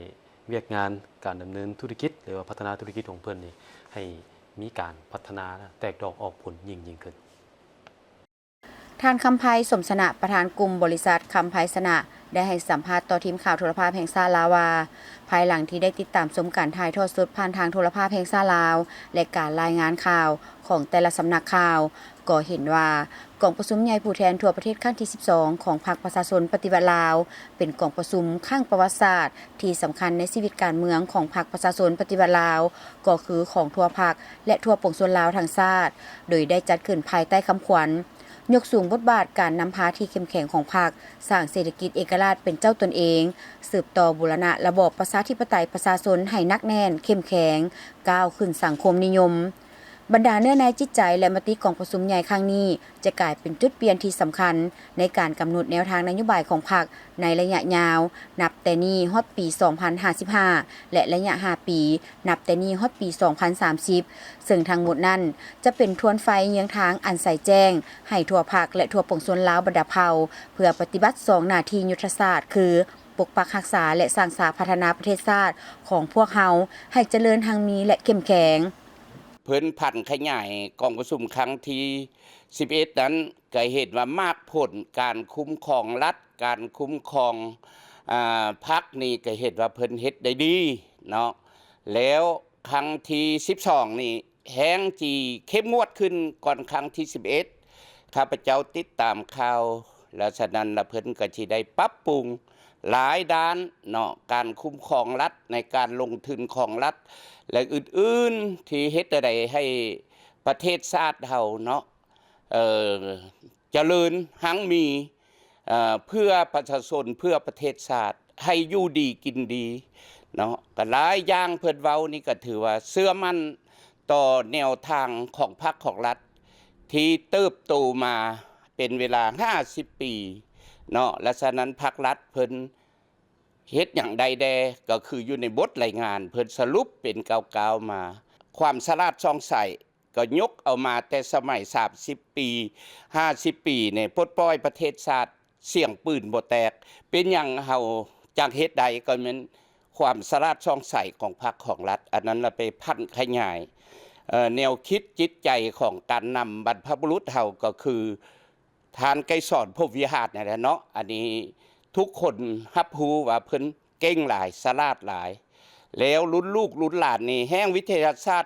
ວຽກງານການດຳເນີນທຸລະກິດ ຫຼືວ່າພັດທະນາທຸລະກິດຂອງເພິ່ນນີ້ ໃຫ້ມີການພັດທະນາແຕກດອກອອກຜົນຍິ່ງໆຂຶ້ນ. ທ່ານ ຄຳໄພ ສົມຊະນະ ປະທານກຸ່ມບໍລິສັດຄຳໄພຊະນະ ໄດ້ໃຫ້ສຳພາດຕໍ່ທີມຂ່າວໂທລະພາບແຫ່ງຊາດລາວວ່າ, ພາຍຫຼັງທີ່ໄດ້ຕິດຕາມຊົມການຖ່າຍທອດສົດຜ່ານທາງໂທລະພາບແຫ່ງຊາດລາວ ແລະ ການລາຍງານຂ່າວຂອງແຕ່ລະສຳນັກຂ່າວ, ກໍເຫັນວ່າກອງປະຊຸມໃຫຍ່ຜູ້ແທນທົ່ວປະເທດຄັ້ງທີສິບສອງຂອງພັກປະຊາຊົນປະຕິວັດລາວ ເປັນກອງປະຊຸມຄັ້ງປະຫວັດສາດທີ່ສຳຄັນໃນຊີວິດການເມືອງຂອງພັກປະຊາຊົນປະຕິວັດລາວ, ກໍຄືຂອງທົ່ວພັກ ແລະ ທົ່ວປວງຊົນລາວທັງຊາດ, ໂດຍໄດ້ຈັດຂຶ້ນພາຍໃຕ້ຄຳຂວັນ ຍົກສູງບົດບາດການນຳພາທີ່ເຂັ້ມແຂງຂອງພັກ, ສ້າງເສດຖະກິດເອກະລາດເປັນເຈົ້າຕົນເອງ, ສືບຕໍ່ບູລະນະລະບອບປະຊາທິປະໄຕປະຊາຊົນໃຫ້ໜັກແໜ້ນ, ເຂັ້ມແຂງ, ກ້າວຂຶ້ນສັງຄົມນິຍົມ. ບັນດາເນື້ອໃນຈິດໃຈ ແລະ ມະຕິກອງປະຊຸມໃຫຍ່ຄັ້ງນີ້ ຈະກາຍເປັນຈຸດປ່ຽນທີ່ສຳຄັນໃນການກຳນົດແນວທາງນະໂຍບາຍຂອງພັກໃນໄລຍະຍາວ, ນັບແຕ່ນີ້ຮອດປີສອງພັນຫ້າສິບຫ້າ ແລະ ໄລຍະຫ້າປີ, ນັບແຕ່ນີ້ຮອດປີສອງພັນສາມສິບ, ເຊິ່ງທັງໝົດນັ້ນຈະເປັນທວນໄຟເຍືອງທາງອັນໃສແຈ້ງໃຫ້ທົ່ວພັກ ແລະ ທົ່ວປວງຊົນລາວບັນດາເຜົ່າ ເພື່ອປະຕິບັດສອງໜ້າທີ່ຍຸດທະສາດ ຄື ປົກປັກຮັກສາ ແລະ ສ້າງສາພັດທະນາປະເທດຊາດຂອງພວກເຮົາໃຫ້ຈະເລີນຮັ່ງມີ ແລະ ເຂັ້ມແຂງ. ເພິ່ນຜັນຂະຫຍາຍກອງປະຊຸມຄັ້ງທີສິບເອັດນັ້ນ ກໍເຫັນວ່າໝາກຜົນການຄຸ້ມຄອງລັດ, ການຄຸ້ມຄອງ ອາ ພັກນີ້ ກໍເຫັນວ່າເພິ່ນເຮັດໄດ້ດີເນາະ. ແລ້ວຄັ້ງທີສິບສອງນີ້ແຮ່ງຊິເຂັ້ມງວດຂຶ້ນກ່ອນຄັ້ງທີສິບເອັດ. ຂ້າພະເຈົ້າຕິດຕາມຂ່າວ ແລ້ວສະນັ້ນລະເພິ່ນກໍຊິໄດ້ປັບປຸງຫຼາຍດ້ານເນາະ, ການຄຸ້ມຄອງລັດ, ໃນການລົງທຶນຂອງລັດ ແລະ ອື່ນໆ ທີ່ເຮັດແນວໃດໃຫ້ປະເທດຊາດເຮົາເນາະ ເອີ ຈະເລີນຮັ່ງມີ ເອີ ເພື່ອປະຊາຊົນ ເພື່ອປະເທດຊາດ ໃຫ້ຢູ່ດີກິນດີເນາະ. ກໍຫຼາຍຢ່າງເພິ່ນເວົ້ານີ້ ກໍຖືວ່າເຊື່ອໝັ້ນຕໍ່ແນວທາງຂອງພັກຂອງລັດ ທີ່ເຕີບໂຕມາເປັນເວລາຫ້າສິບປີເນາະ. ແລະ ສະນັ້ນພັກລັດເພິ່ນ ເຮັດຫຍັງໄດ້ແດ່ ກໍຄືຢູ່ໃນບົດລາຍງານເພິ່ນສະຫຼຸບເປັນກ້າວໆມາ. ຄວາມສະຫຼາດຊ່ອງໃສກໍຍົກເອົາມາແຕ່ສະໄໝສາມສິບປີ ຫ້າສິບປີນີ້ ປົດປ່ອຍປະເທດຊາດ ສຽງປືນບໍ່ແຕກ. ເປັນຫຍັງເຮົາຈັ່ງເຮັດໄດ້? ກໍແມ່ນຄວາມສະຫຼາດຊ່ອງໃສຂອງພັກຂອງລັດ ອັນນັ້ນລະໄປຜັນຂະຫຍາຍ ເອີ ແນວຄິດຈິດໃຈຂອງການນຳບັນພະບຸລຸດເຮົາ ກໍຄື ທ່ານໄກສອນ ພົມວິຫານ ນີ້ແຫຼະເນາະ. ອັນນີ້ທຸກຄົນຮັບຮູ້ວ່າເພິ່ນເກັ່ງຫຼາຍ, ສະຫຼາດຫຼາຍ, ແລ້ວລຸ້ນລູກລຸ້ນຫຼານນີ້ແຮ່ງວິທະຍາສາດ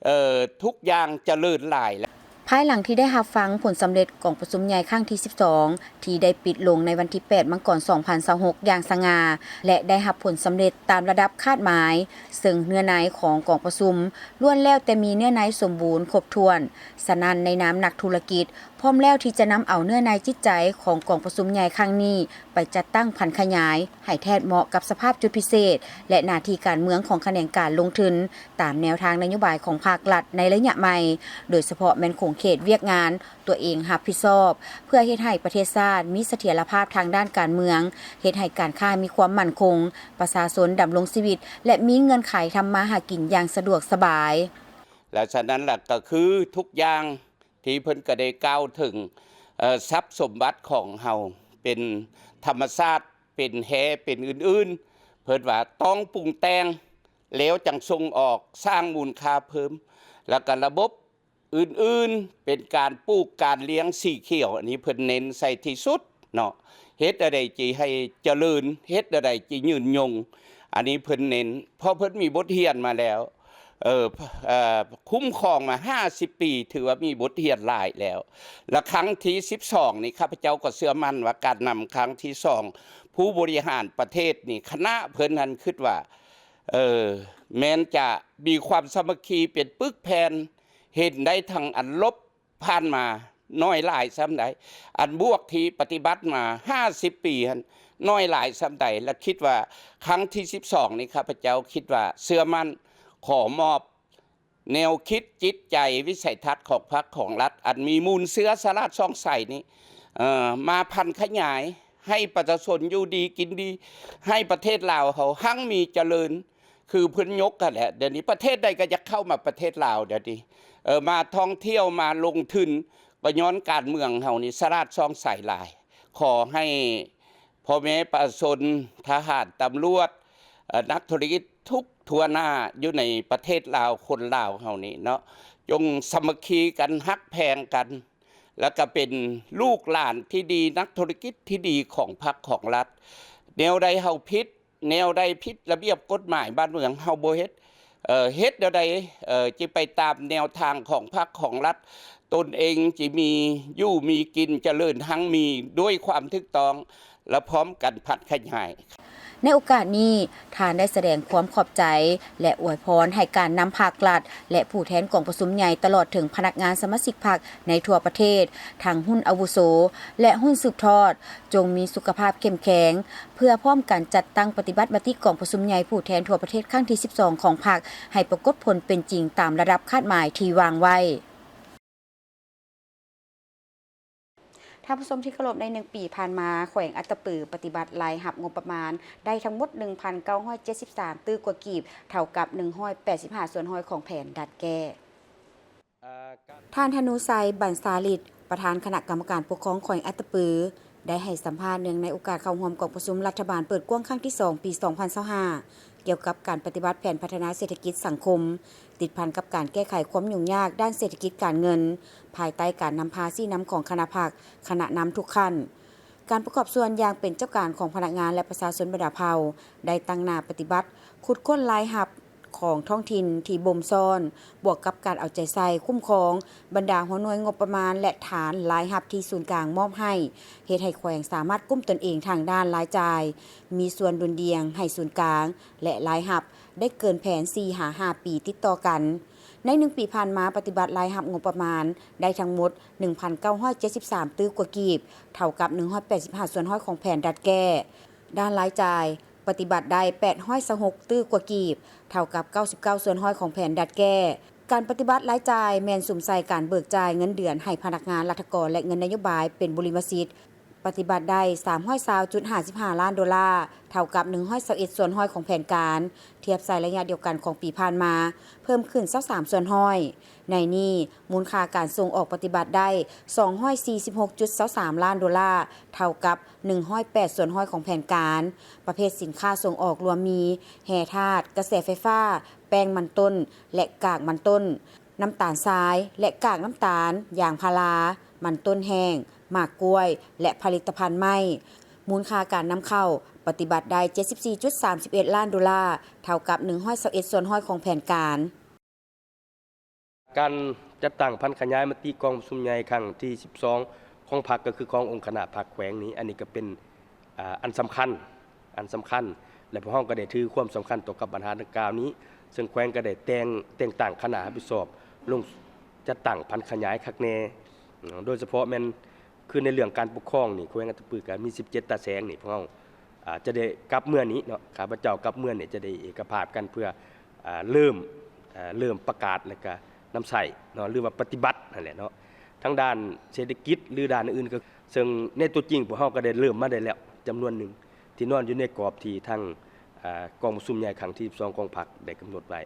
ເອີ ທຸກຢ່າງຈະເລີນຫຼາຍແລ້ວ. ພາຍຫຼັງທີ່ໄດ້ຮັບຟັງຜົນສຳເລັດກອງປະຊຸມໃຫຍ່ຄັ້ງທີສິບສອງ ທີ່ໄດ້ປິດລົງໃນວັນທີແປດ ມັງກອນ ສອງພັນຊາວຫົກ ຢ່າງສະຫງ່າ ແລະ ໄດ້ຮັບຜົນສຳເລັດຕາມລະດັບຄາດໝາຍ, ເຊິ່ງເນື້ອໃນຂອງກອງປະຊຸມລ້ວນແລ້ວແຕ່ມີເນື້ອໃນສົມບູນຄົບຖ້ວນ. ສະນັ້ນ ໃນນາມນັກທຸລະກິດ ພ້ອມແລ້ວທີ່ຈະນຳເອົາເນື້ອໃນຈິດໃຈຂອງກອງປະຊຸມໃຫຍ່ຄັ້ງນີ້ ໄປຈັດຕັ້ງຜັນຂະຫຍາຍໃຫ້ແທດເໝາະກັບສະພາບຈຸດພິເສດ ແລະ ໜ້າທີ່ການເມືອງຂອງຂະແໜງການລົງທຶນ ຕາມແນວທາງນະໂຍບາຍຂອງພາກລັດໃນໄລຍະໃໝ່, ໂດຍສະເພາະແມ່ນຂົງເຂດວຽກງານຕົວເອງຮັບຜິດຊອບ, ເພື່ອເຮັດໃຫ້ປະເທດຊາດມີສະຖຽນລະພາບທາງດ້ານການເມືອງ, ເຮັດໃຫ້ການຄ້າມີຄວາມໝັ້ນຄົງ, ປະຊາຊົນດຳລົງຊີວິດ ແລະ ມີເງື່ອນໄຂທຳມາຫາກິນຢ່າງສະດວກສະບາຍ. ແລະ ສະນັ້ນລະ ກໍຄືທຸກຢ່າງ ທີ່ເພິ່ນກໍໄດ້ກ່າວເຖິງ ເອີ ຊັບສົມບັດຂອງເຮົາ ເປັນທຳມະຊາດ ເປັນແຮ່ ເປັນອື່ນໆ ເພິ່ນວ່າຕ້ອງປຸງແຕ່ງ ແລ້ວຈັ່ງສົ່ງອອກ ສ້າງມູນຄ່າເພີ່ມ ແລ້ວກໍລະບົບອື່ນໆ ເປັນການປູກການລ້ຽງສີຂຽວ ອັນນີ້ເພິ່ນເນັ້ນໃສ່ທີ່ສຸດເນາະ. ເຮັດແນວໃດຈິໃຫ້ຈະເລີນ ເຮັດແນວໃດຈິຍືນຍົງ ອັນນີ້ເພິ່ນເນັ້ນ ເພາະເພິ່ນມີບົດຮຽນມາແລ້ວ. ເອີ ເອີ ຄຸ້ມຄອງມາຫ້າສິບປີ ຖືວ່າມີບົດຮຽນຫຼາຍແລ້ວ ແລະ ຄັ້ງທີສິບສອງນີ້ ຂ້າພະເຈົ້າກໍເຊື່ອໝັ້ນວ່າການນຳຄັ້ງທີສອງ ຜູ້ບໍລິຫານປະເທດນີ້ ຄະນະເພິ່ນຫັ້ນຄິດວ່າ ເອີ ແມ່ນຈະມີຄວາມສາມັກຄີເປັນປຶກແຜ່ນ ເຫັນໄດ້ທັງອັນລົບ ຜ່ານມາໜ້ອຍຫຼາຍສ່ຳໃດ, ອັນບວກທີ່ປະຕິບັດມາຫ້າສິບປີຫັ້ນໜ້ອຍຫຼາຍສ່ຳໃດ, ແລະ ຄິດວ່າຄັ້ງທີສິບສອງນີ້ ຂ້າພະເຈົ້າຄິດວ່າເຊື່ອໝັ້ນ ຂໍມອບແນວຄິດ, ຈິດໃຈ, ວິໄສທັດຂອງພັກຂອງລັດ ອັນມີມູນເຊື້ອສະຫຼາດຊ່ອງໃສນີ້ ເອີ ມາຜັນຂະຫຍາຍໃຫ້ປະຊາຊົນຢູ່ດີກິນດີ, ໃຫ້ປະເທດລາວເຮົາຮັ່ງມີຈະເລີນ ຄືເພິ່ນຍົກຫັ້ນແຫຼະ. ດຽວນີ້ປະເທດໃດກໍຢາກເຂົ້າມາປະເທດລາວ ດຽວນີ້ ເອີ ມາທ່ອງທ່ຽວ ມາລົງທຶນ ກໍຍ້ອນການເມືອງເຮົານີ້ສະຫຼາດຊ່ອງໃສຫຼາຍ. ຂໍໃຫ້ພໍ່ແມ່ປະຊາຊົນ, ທະຫານ, ຕຳຫຼວດ, ເອີ ນັກທຸລະກິດທຸກທົ່ວໜ້າຢູ່ໃນປະເທດລາວ, ຄົນລາວເຮົານີ້ເນາະ, ຈົ່ງສາມັກຄີກັນ, ຮັກແພງກັນ ແລ້ວກໍເປັນລູກຫຼານທີ່ດີ, ນັກທຸລະກິດທີ່ດີຂອງພັກຂອງລັດ. ແນວໃດເຮົາຜິດ, ແນວໃດຜິດລະບຽບກົດໝາຍບ້ານເມືອງ ເຮົາບໍ່ເຮັດ. ເອີ ເຮັດແນວໃດ ເອີ ຈິໄປຕາມແນວທາງຂອງພັກຂອງລັດ, ຕົນເອງຈິມີຢູ່ມີກິນ ຈະເລີນຮັ່ງມີດ້ວຍຄວາມຖືກຕ້ອງ ແລະ ພ້ອມກັນຜັນຂະຫຍາຍ. ໃນໂອກາດນີ້, ທ່ານໄດ້ສະແດງຄວາມຂອບໃຈ ແລະ ອວຍພອນໃຫ້ການນຳພັກລັດ ແລະ ຜູ້ແທນກອງປະຊຸມໃຫຍ່ ຕະຫຼອດເຖິງພະນັກງານສະມາຊິກພັກໃນທົ່ວປະເທດ, ທັງຮຸ່ນອາວຸໂສ ແລະ ຮຸ່ນສືບທອດ, ຈົ່ງມີສຸຂະພາບເຂັ້ມແຂງ ເພື່ອພ້ອມກັນຈັດຕັ້ງປະຕິບັດມະຕິກອງປະຊຸມໃຫຍ່ຜູ້ແທນທົ່ວປະເທດຄັ້ງທີສິບສອງຂອງພັກ ໃຫ້ປາກົດຜົນເປັນຈິງຕາມລະດັບຄາດໝາຍທີ່ວາງໄວ້. ທ່ານຜູ້ຊົມທີ່ເຄົາລົບ, ໃນໜຶ່ງປີຜ່ານມາ, ແຂວງອັດຕະປືປະຕິບັດລາຍຮັບງົບປະມານໄດ້ທັງໝົດໜຶ່ງພັນເກົ້າຮ້ອຍເຈັດສິບສາມຕື້ກວ່າກີບ, ເທົ່າກັບໜຶ່ງຮ້ອຍແປດສິບຫ້າສ່ວນຮ້ອຍຂອງແຜນດັດແກ້. ທ່ານ ທະນູໄຊ ບັນຊາລິດ, ປະທານຄະນະກຳມະການປົກຄອງແຂວງອັດຕະປື, ໄດ້ໃຫ້ສຳພາດເນື່ອງໃນໂອກາດເຂົ້າຮ່ວມກອງປະຊຸມລັດຖະບານເປີດກວ້າງຄັ້ງທີສອງ ປີສອງພັນຊາວຫ້າ ກ່ຽວກັບການປະຕິບັດແຜນພັດທະນາເສດຖະກິດສັງຄົມ ຕິດພັນກັບການແກ້ໄຂຄວາມຫຍຸ້ງຍາກດ້ານເສດຖະກິດການເງິນ ພາຍໃຕ້ການນຳພາຊີ້ນຳຂອງຄະນະພັກ, ຄະນະນຳທຸກຂັ້ນ. ການປະກອບສ່ວນຢ່າງເປັນເຈົ້າການຂອງພະນັກງານ ແລະ ປະຊາຊົນບັນດາເຜົ່າ ໄດ້ຕັ້ງໜ້າປະຕິບັດຂຸດຄົ້ນລາຍຮັບ ຂອງທ້ອງຖິ່ນທີ່ບົ່ມຊ້ອນ, ບວກກັບການເອົາໃຈໃສ່ຄຸ້ມຄອງບັນດາຫົວໜ່ວຍງົບປະມານ ແລະ ຖານລາຍຮັບທີ່ສູນກາງມອບໃຫ້, ເຮັດໃຫ້ແຂວງສາມາດກຸ້ມຕົນເອງທາງດ້ານລາຍຈ່າຍ, ມີສ່ວນດຸ່ນດ່ຽງໃຫ້ສູນກາງ ແລະ ລາຍຮັບໄດ້ເກີນແຜນສີ່ຫາຫ້າປີຕິດຕໍ່ກັນ. ໃນໜຶ່ງປີຜ່ານມາ, ປະຕິບັດລາຍຮັບງົບປະມານໄດ້ທັງໝົດໜຶ່ງພັນເກົ້າຮ້ອຍເຈັດສິບສາມຕື້ກວ່າກີບ, ເທົ່າກັບໜຶ່ງຮ້ອຍແປດສິບຫ້າສ່ວນຮ້ອຍຂອງແຜນດັດແກ້. ດ້ານລາຍຈ່າຍ ປະຕິບັດໄດ້ແປດຮ້ອຍຊາວຫົກຕື້ກວ່າກີບ, ເທົ່າກັບເກົ້າສິບເກົ້າສ່ວນຮ້ອຍຂອງແຜນດັດແກ້. ການປະຕິບັດລາຍຈ່າຍແມ່ນສຸມໃສ່ການເບີກຈ່າຍເງິນເດືອນໃຫ້ພະນັກງານລັດຖະກອນ ແລະ ເງິນນະໂຍບາຍເປັນບຸລິມະສິດ. ປະຕິບັດໄດ້ສາມຮ້ອຍຊາວຈຸດຫ້າສິບຫ້າລ້ານໂດລາ, ເທົ່າກັບໜຶ່ງຮ້ອຍຊາວເອັດສ່ວນຮ້ອຍຂອງແຜນການ, ທຽບໃສ່ໄລຍະດຽວກັນຂອງປີຜ່ານມາ ເພີ່ມຂຶ້ນຊາວສາມສ່ວນຮ້ອຍ. ໃນນີ້, ມູນຄ່າການສົ່ງອອກປະຕິບັດໄດ້ສອງຮ້ອຍສີ່ສິບຫົກຈຸດຊາວສາມລ້ານໂດລາ, ເທົ່າກັບໜຶ່ງຮ້ອຍແປດສ່ວນຮ້ອຍຂອງແຜນການ. ປະເພດສິນຄ້າສົ່ງອອກລວມມີ ແຮ່ທາດ, ກະແສໄຟຟ້າ, ແປ້ງມັນຕົ້ນ ແລະ ກາກມັນຕົ້ນ, ນ້ຳຕານຊາຍ ແລະ ກາກນ້ຳຕານ, ຢາງພາລາ, ມັນຕົ້ນແຫ້ງ, ໝາກກ້ວຍ ແລະ ຜະລິດຕະພັນໄມ້. ມູນຄ່າການນຳເຂົ້າປະຕິບັດໄດ້ເຈັດສິບສີ່ຈຸດສາມສິບເອັດລ້ານໂດລາ, ເທົ່າກັບໜຶ່ງຮ້ອຍຊາວເອັດສ່ວນຮ້ອຍຂອງແຜນການ. ການຈັດຕັ້ງຜັນຂະຫຍາຍມະຕິກອງປະຊຸມໃຫຍ່ຄັ້ງທີສິບສອງຂອງພັກ ກໍຄືຂອງອົງຄະນະພັກແຂວງນີ້, ອັນນີ້ກໍເປັນ ອ່າ ອັນສຳຄັນ, ອັນສຳຄັນ ແລະ ພວກເຮົາກໍໄດ້ຖືຄວາມສຳຄັນຕໍ່ກັບບັນຫາດັ່ງກ່າວນີ້, ເຊິ່ງແຂວງກໍໄດ້ແຕ່ງ, ແຕ່ງຕັ້ງຄະນະຮັບຜິດຊອບລົງຈັດຕັ້ງຜັນຂະຫຍາຍຄັກແນ່, ໂດຍສະເພາະແມ່ນຄືໃນເລື່ອງການປົກຄອງນີ້, ແຂວງອັດຕະປືກໍມີສິບເຈັດຕາແສງນີ້, ພວກເຮົາ ອ່າ ຈະໄດ້ກັບເມືອນີ້ເນາະ, ຂ້າພະເຈົ້າກັບເມືອນີ້ຈະໄດ້ເອກະພາບກັນເພື່ອ ອ່າ ເລີ່ມ ເລີ່ມປະກາດ ແລະກະນຳໃຊ້ເນາະ ຫຼືວ່າປະຕິບັດຫັ້ນແຫຼະເນາະ, ທາງດ້ານເສດຖະກິດ ຫຼື ດ້ານອື່ນໆ ກໍ ເຊິ່ງໃນຕົວຈິງພວກເຮົາກໍໄດ້ເລີ່ມມາໄດ້ແລ້ວຈຳນວນໜຶ່ງ ທີ່ນອນຢູ່ໃນກອບທີ່ທາງ ອ່າ ກອງປະຊຸມໃຫຍ່ຄັ້ງທີສິບສອງຂອງພັກໄດ້ກຳນົດໄວ້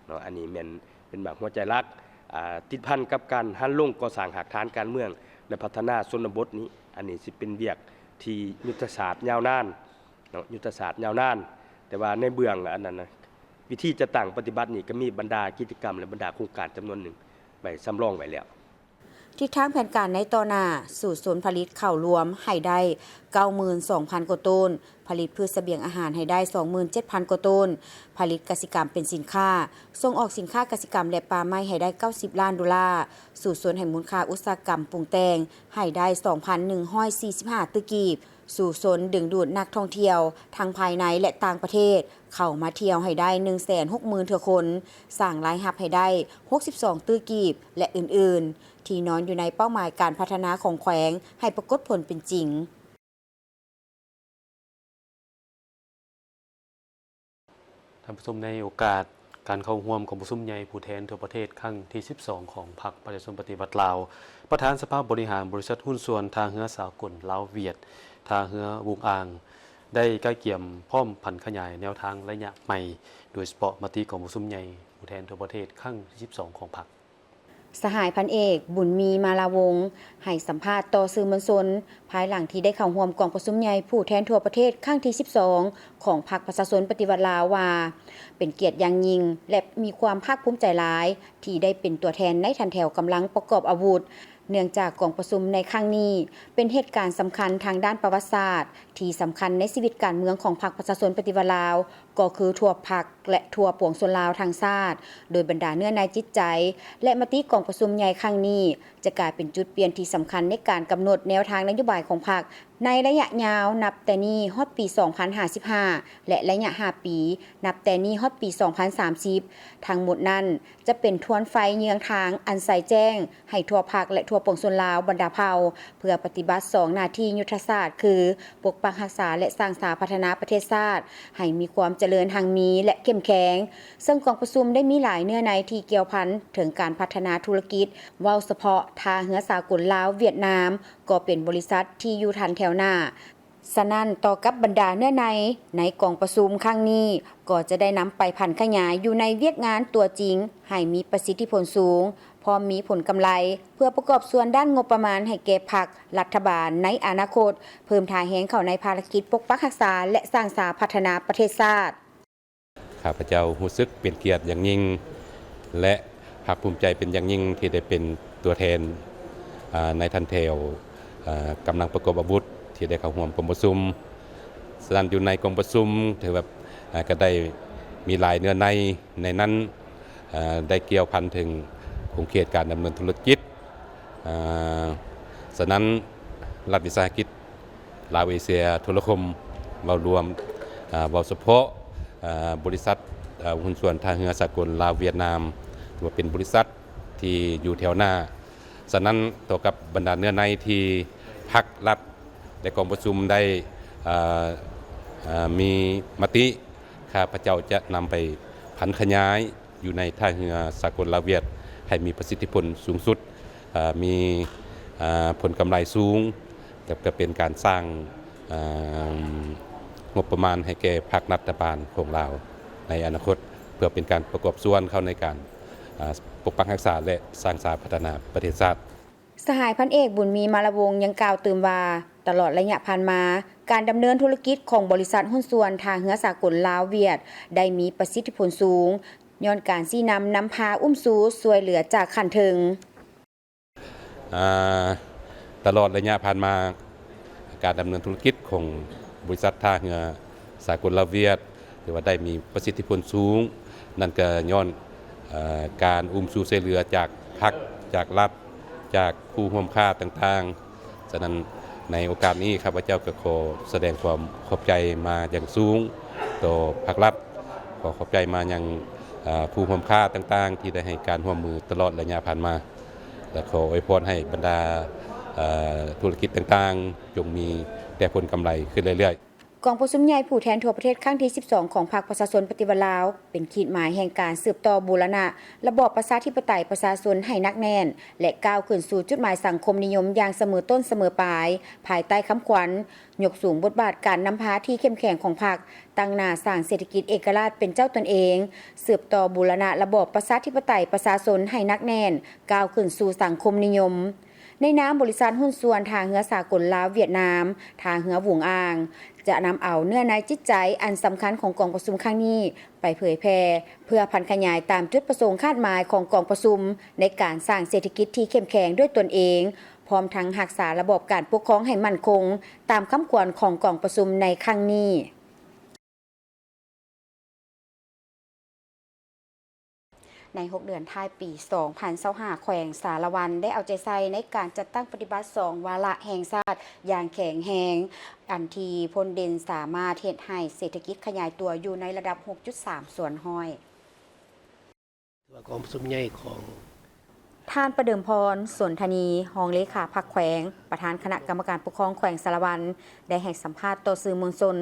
ເນາະ. ອັນນີ້ແມ່ນເປັນໝາກຫົວໃຈຫຼັກ ອ່າ ຕິດພັນກັບການຫັນລົງກໍ່ສ້າງຮາກຖານການເມືອງ ແລະ ພັດທະນາຊົນນະບົດນີ້, ອັນນີ້ຊິເປັນວຽກທີ່ຍຸດທະສາດຍາວນານ ເນາະ, ຍຸດທະສາດຍາວນານ, ແຕ່ວ່າໃນເບື້ອງອັນນັ້ນນະ ວິທີຈັດຕັ້ງປະຕິບັດນີ້ ກໍມີບັນດາກິດຈະກຳ ແລະ ບັນດາໂຄງການຈຳນວນໜຶ່ງໄວ້ສຳລອງໄວ້ແລ້ວ. ທິດທາງແຜນການໃນຕໍ່ໜ້າ, ສູ້ຊົນຜະລິດເຂົ້າລວມໃຫ້ໄດ້ເກົ້າໝື່ນສອງພັນກວ່າໂຕນ, ຜະລິດພືດສະບຽງອາຫານໃຫ້ໄດ້ສອງໝື່ນເຈັດພັນກວ່າໂຕນ, ຜະລິດກະສິກຳເປັນສິນຄ້າ, ສົ່ງອອກສິນຄ້າກະສິກຳ ແລະ ປ່າໄມ້ໃຫ້ໄດ້ເກົ້າສິບລ້ານໂດລາ, ສູ້ຊົນໃຫ້ມູນຄ່າອຸດສາຫະກຳປຸງແຕ່ງໃຫ້ໄດ້ສອງພັນໜຶ່ງຮ້ອຍສີ່ສິບຫ້າຕື້ກີບ, ສູ້ຊົນດຶງດູດນັກທ່ອງທ່ຽວທັງພາຍໃນ ແລະ ຕ່າງປະເທດເຂົ້າມາທ່ຽວໃຫ້ໄດ້ໜຶ່ງແສນຫົກໝື່ນເທື່ອຄົນ, ສ້າງລາຍຮັບໃຫ້ໄດ້ຫົກສິບສອງຕື້ກີບ ແລະ ອື່ນໆ ທີ່ນອນຢູ່ໃນເປົ້າໝາຍການພັດທະນາຂອງແຂວງໃຫ້ປາກົດຜົນເປັນຈິງ. ທ່ານຜູ້ຊົມ, ໃນໂອກາດການເຂົ້າຮ່ວມກອງປະຊຸມໃຫຍ່ຜູ້ແທນທົ່ວປະເທດຄັ້ງທີສິບສອງຂອງພັກປະຊາຊົນປະຕິວັດລາວ, ປະທານສະພາບໍລິຫານບໍລິສັດຫຸ້ນສ່ວນທ່າເຮືອສາກົນລາວ-ຫວຽດ ທ່າເຮືອວຸງອ່າງ ໄດ້ກະກຽມພ້ອມຜັນຂະຫຍາຍແນວທາງໄລຍະໃໝ່, ໂດຍສະເພາະມະຕິກອງປະຊຸມໃຫຍ່ຜູ້ແທນທົ່ວປະເທດຄັ້ງທີສິບສອງຂອງພັກ. ສະຫາຍພັນເອກ ບຸນມີ ມາລາວົງ ໃຫ້ສຳພາດຕໍ່ສື່ມວນຊົນ ພາຍຫຼັງທີ່ໄດ້ເຂົ້າຮ່ວມກອງປະຊຸມໃຫຍ່ຜູ້ແທນທົ່ວປະເທດຄັ້ງທີສິບສອງຂອງພັກປະຊາຊົນປະຕິວັດລາວວ່າ ເປັນກຽດຢ່າງຍິ່ງ ແລະ ມີຄວາມພາກພູມໃຈຫຼາຍທີ່ໄດ້ເປັນຕົວແທນໃນຖັນແຖວກຳລັງປະກອບອາວຸດ, ເນື່ອງຈາກກອງປະຊຸມໃນຄັ້ງນີ້ເປັນເຫດການສຳຄັນທາງດ້ານປະຫວັດສາດທີ່ສຳຄັນໃນຊີວິດການເມືອງຂອງພັກປະຊາຊົນປະຕິວັດລາວ ກໍຄືທົ່ວພັກ ແລະ ທົ່ວປວງຊົນລາວທັງຊາດ, ໂດຍບັນດາເນື້ອໃນຈິດໃຈ ແລະ ມະຕິກອງປະຊຸມໃຫຍ່ຄັ້ງນີ້ ຈະກາຍເປັນຈຸດປ່ຽນທີ່ສຳຄັນໃນການກຳນົດແນວທາງນະໂຍບາຍຂອງພັກ ໃນໄລຍະຍາວນັບແຕ່ນີ້ຮອດປີສອງພັນຫ້າສິບຫ້າ ແລະ ໄລຍະຫ້າປີ ນັບແຕ່ນີ້ຮອດປີສອງພັນສາມສິບ. ທັງໝົດນັ້ນຈະເປັນທວນໄຟເຍືອງທາງອັນໃສແຈ້ງໃຫ້ທົ່ວພັກ ແລະ ທົ່ວປວງຊົນລາວບັນດາເຜົ່າ ເພື່ອປະຕິບັດສອງໜ້າທີ່ຍຸດທະສາດ ຄື ປົກປັກຮັກສາ ແລະ ສ້າງສາພັດທະນາປະເທດຊາດໃຫ້ມີຄວາມຈະເລີນຮັ່ງມີ ແລະ ເຂັ້ມແຂງ, ເຊິ່ງກອງປະຊຸມໄດ້ມີຫຼາຍເນື້ອໃນທີ່ກ່ຽວພັນເຖິງການພັດທະນາທຸລະກິດ. ເວົ້າສະເພາະທ່າເຮືອສາກົນລາວ-ຫວຽດນາມ ກໍເປັນບໍລິສັດທີ່ຢູ່ທັນແຖວໜ້າ ສະນັ້ນ, ຕໍ່ກັບບັນດາເນື້ອໃນໃນກອງປະຊຸມຄັ້ງນີ້, ກໍຈະໄດ້ນຳໄປຜັນຂະຫຍາຍຢູ່ໃນວຽກງານຕົວຈິງໃຫ້ມີປະສິດທິຜົນສູງ, ພ້ອມມີຜົນກຳໄລ ເພື່ອປະກອບສ່ວນດ້ານງົບປະມານໃຫ້ແກ່ພັກ, ລັດຖະບານໃນອະນາຄົດ, ເພີ່ມທ່າແຮງເຂົ້າໃນພາລະກິດປົກປັກຮັກສາ ແລະ ສ້າງສາພັດທະນາປະເທດຊາດ. ຂ້າພະເຈົ້າຮູ້ສຶກເປັນກຽດຢ່າງຍິ່ງ ແລະ ພາກພູມໃຈເປັນຢ່າງຍິ່ງທີ່ໄດ້ເປັນຕົວແທນ ອາ ນາຍທ່ານແຖວ ອາ ກຳລັງປະກອບອາວຸດທີ່ໄດ້ເຂົ້າຮ່ວມກອງປະຊຸມ. ສະນັ້ນ ຢູ່ໃນກອງປະຊຸມຖືວ່າ ອາ ກໍໄດ້ມີຫຼາຍເນື້ອໃນ, ໃນນັ້ນ ອາ ໄດ້ກ່ຽວພັນເຖິງຂົງເຂດການດຳເນີນທຸລະກິດ. ອາ ສະນັ້ນ ລັດວິສາຫະກິດ ລາວເອເຊຍໂທລະຄົມ ເວົ້າລວມ ອາ ເວົ້າສະເພາະ ອາ ບໍລິສັດ ອາ ຫຸ້ນສ່ວນທ່າເຮືອສາກົນລາວຫວຽດນາມ ຖືວ່າເປັນບໍລິສັດທີ່ຢູ່ແຖວໜ້າ. ສະນັ້ນ ຕໍ່ກັບບັນດາເນື້ອໃນທີ່ພັກລັດ ແລະ ກອງປະຊຸມໄດ້ ອາ ອາ ມີມະຕິ ຂ້າພະເຈົ້າຈະນຳໄປຜັນຂະຫຍາຍ ຢູ່ໃນທ່າເຮືອສາກົນລາວຫວຽດ ໃຫ້ມີປະສິດທິຜົນສູງສຸດ, ເອີ່ ມີ ເອີ່ ຜົນກຳໄລສູງ, ແລະ ກໍເປັນການສ້າງ ເອີ່ ງົບປະມານໃຫ້ແກ່ພັກລັດຖະບານຂອງລາວໃນອະນາຄົດ ເພື່ອເປັນການປະກອບສ່ວນເຂົ້າໃນການ ເອີ່ ປົກປັກຮັກສາ ແລະ ສ້າງສາພັດທະນາປະເທດຊາດ. ສະຫາຍພັນເອກ ບຸນມີ ມາລະວົງ ຍັງກ່າວຕື່ມວ່າ, ຕະຫຼອດໄລຍະຜ່ານມາ, ການດຳເນີນທຸລະກິດຂອງບໍລິສັດຫຸ້ນສ່ວນທ່າເຮືອສາກົນລາວຫວຽດ ໄດ້ມີປະສິດທິຜົນສູງ ຍ້ອນການຊີ້ນຳນຳພາ ອຸ້ມຊູ ຊ່ວຍເຫຼືອຈາກຂັ້ນເທິງ. ອາ ຕະຫຼອດໄລຍະຜ່ານມາ, ການດຳເນີນທຸລະກິດຂອງບໍລິສັດທ່າເຮືອສາກົນລາວຫວຽດ ຖືວ່າໄດ້ມີປະສິດທິຜົນສູງ, ນັ້ນກໍຍ້ອນ ເອີ່ ການອຸ້ມຊູຊ່ວຍເຫຼືອຈາກພັກ, ຈາກລັດ, ຈາກຄູ່ຮ່ວມຄ້າຕ່າງໆ. ສະນັ້ນ ໃນໂອກາດນີ້ ຂ້າພະເຈົ້າກໍຂໍສະແດງຄວາມຂອບໃຈມາຢ່າງສູງຕໍ່ພັກລັດ, ຂໍຂອບໃຈມາຍັງ ເອີ່ ຄູ່ຮ່ວມຄ້າຕ່າງໆ ທີ່ໄດ້ໃຫ້ການຮ່ວມມືຕະຫຼອດໄລຍະຜ່ານມາ ແລະ ຂໍອວຍພອນໃຫ້ບັນດາ ເອີ່ ທຸລະກິດຕ່າງໆ ຈົ່ງມີແຕ່ຜົນກຳໄລຂຶ້ນເລື້ອຍໆ. ກອງປະຊຸມໃຫຍ່ຜູ້ແທນທົ່ວປະເທດຄັ້ງທີສິບສອງ ຂອງພັກປະຊາຊົນປະຕິວັດລາວ ເປັນຂີດໝາຍແຫ່ງການສືບຕໍ່ບູລະນະລະບອບປະຊາທິປະໄຕປະຊາຊົນໃຫ້ໜັກແໜ້ນ ແລະ ກ້າວຂຶ້ນສູ່ຈຸດໝາຍສັງຄົມນິຍົມຢ່າງສະເໝີຕົ້ນສະເໝີປາຍ, ພາຍໃຕ້ຄຳຂວັນ ຍົກສູງບົດບາດການນຳພາທີ່ເຂັ້ມແຂງຂອງພັກ, ຕັ້ງໜ້າສ້າງເສດຖະກິດເອກະລາດເປັນເຈົ້າຕົນເອງ, ສືບຕໍ່ບູລະນະລະບອບປະຊາທິປະໄຕປະຊາຊົນໃຫ້ໜັກແໜ້ນ, ກ້າວຂຶ້ນສູ່ສັງຄົມນິຍົມ. ໃນນາມບໍລິສັດຫຸ້ນສ່ວນທ່າເຮືອສາກົນລາວຫວຽດນາມ, ທ່າເຮືອຫວຸງອາງ ຈະນຳເອົາເນື້ອໃນຈິດໃຈອັນສຳຄັນຂອງກອງປະຊຸມຄັ້ງນີ້ໄປເຜີຍແຜ່ ເພື່ອຜັນຂະຫຍາຍຕາມຈຸດປະສົງຄາດໝາຍຂອງກອງປະຊຸມ ໃນການສ້າງເສດຖະກິດທີ່ເຂັ້ມແຂງດ້ວຍຕົນເອງ, ພ້ອມທັງຮັກສາລະບອບການປົກຄອງໃຫ້ໝັ້ນຄົງ ຕາມຄຳຂວັນຂອງກອງປະຊຸມໃນຄັ້ງນີ້. ໃນຫົກເດືອນທ້າຍປີສອງພັນຊາວຫ້າ ແຂວງສາລະວັນໄດ້ເອົາໃຈໃສ່ໃນການຈັດຕັ້ງປະຕິບັດສອງວາລະແຫ່ງຊາດຢ່າງແຂງແຮງ, ອັນທີ່ພົ້ນເດັ່ນສາມາດເຮັດໃຫ້ເສດຖະກິດຂະຫຍາຍຕົວຢູ່ໃນລະດັບຫົກຈຸດສາມສ່ວນຮ້ອຍ. ວ່າກອງປະຊຸມໃຫຍ່ຂອງ ທ່ານ ປະເດີມພອນ ສົນທະນີ ຮອງເລຂາພັກແຂວງ, ປະທານຄະນະກຳມະການປົກຄອງແຂວງສາລະວັນ ໄດ້ໃຫ້ສຳພາດຕໍ່ສື່ມວນຊົນ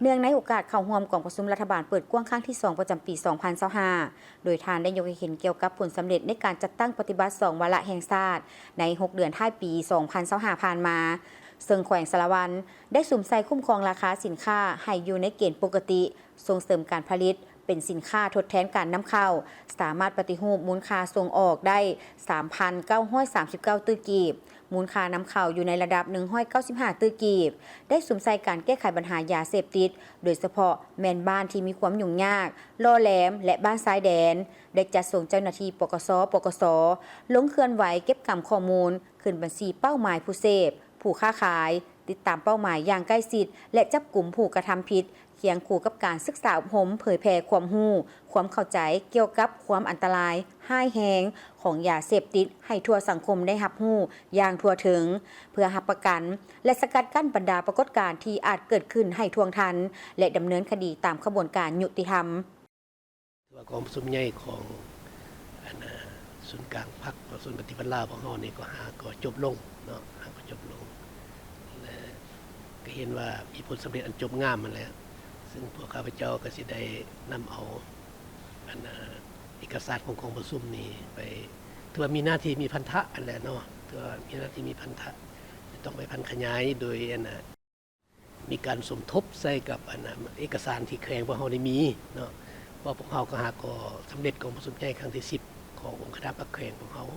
ເນື່ອງໃນໂອກາດເຂົ້າຮ່ວມກອງປະຊຸມລັດຖະບານເປີດກວ້າງຄັ້ງທີສອງ ປະຈຳປີສອງພັນຊາວຫ້າ ໂດຍທ່ານໄດ້ຍົກໃຫ້ເຫັນກ່ຽວກັບຜົນສຳເລັດໃນການຈັດຕັ້ງປະຕິບັດສອງວາລະແຫ່ງຊາດ ໃນຫົກເດືອນທ້າຍປີສອງພັນຊາວຫ້າຜ່ານມາ, ເຊິ່ງແຂວງສາລະວັນໄດ້ສຸມໃສ່ຄຸ້ມຄອງລາຄາສິນຄ້າໃຫ້ຢູ່ໃນເກນປົກກະຕິ, ສົ່ງເສີມການຜະລິດເປັນສິນຄ້າທົດແທນການນຳເຂົ້າ, ສາມາດປະຕິຮູບມູນຄ່າສົ່ງອອກໄດ້ສາມພັນເກົ້າຮ້ອຍສາມສິບເກົ້າຕື້ກີບ, ມູນຄ່ານຳເຂົ້າຢູ່ໃນລະດັບໜຶ່ງຮ້ອຍເກົ້າສິບຫ້າຕື້ກີບ, ໄດ້ສຸມໃສ່ການແກ້ໄຂບັນຫາຢາເສບຕິດ, ໂດຍສະເພາະແມ່ນບ້ານທີ່ມີຄວາມຫຍຸ້ງຍາກ, ຫຼໍ່ແຫຼມ ແລະ ບ້ານຊາຍແດນ, ໄດ້ຈັດສົ່ງເຈົ້າໜ້າທີ່ ປກສ, ປກສ ລົງເຄື່ອນໄຫວເກັບກຳຂໍ້ມູນ, ຂຶ້ນບັນຊີເປົ້າໝາຍຜູ້ເສບ, ຜູ້ຄ້າຂາຍ, ຕິດຕາມເປົ້າໝາຍຢ່າງໃກ້ຊິດ ແລະ ຈັບກຸມຜູ້ກະທຳຜິດ, ຄຽງຄູ່ກັບການສຶກສາອົບຮົມເຜີຍແຜ່ຄວາມຮູ້, ຄວາມເຂົ້າໃຈກ່ຽວກັບຄວາມອັນຕະລາຍຮ້າຍແຮງຂອງຢາເສບຕິດໃຫ້ທົ່ວສັງຄົມໄດ້ຮັບຮູ້ຢ່າງທົ່ວເຖິງ, ເພື່ອຮັບປະກັນ ແລະ ສະກັດກັ້ນບັນດາປາກົດການທີ່ອາດເກີດຂຶ້ນໃຫ້ທ່ວງທັນ ແລະ ດຳເນີນຄະດີຕາມຂະບວນການຍຸຕິທຳ. ວ່າກອງປະຊຸມໃຫຍ່ຂອງ ອັນ ສູນກາງພັກປະຊາຊົນປະຕິວັດລາວຂອງເຮົານີ້ກໍຫາກໍຈົບລົງເນາະ, ຫາກໍຈົບລົງ ແລະ ກໍເຫັນວ່າມີຜົນສຳເລັດອັນຈົບງາມຫັ້ນແຫຼະ, ຊຶ່ງພວກຂ້າພະເຈົ້າກໍຊິໄດ້ນຳເອົາ ອັນ ເອກະສານຂອງກອງປະຊຸມນີ້ໄປ ຖືວ່າມີໜ້າທີ່ມີພັນທະຫັ້ນແຫຼະເນາະ, ຖືວ່າມີໜ້າທີ່ມີພັນທະ ຈະຕ້ອງໄປຜັນຂະຫຍາຍໂດຍ ອັນ ນະ ມີການສົມທົບໃສ່ກັບອັນເອກະສານທີ່ແຂວງພວກເຮົາໄດ້ມີເນາະ ເພາະພວກເຮົາກໍຫາກໍສຳເລັດກອງປະຊຸມໃຫຍ່ຄັ້ງທີສິບຂອງອົງຄະນະພັກແຂວງພວກເຮົາ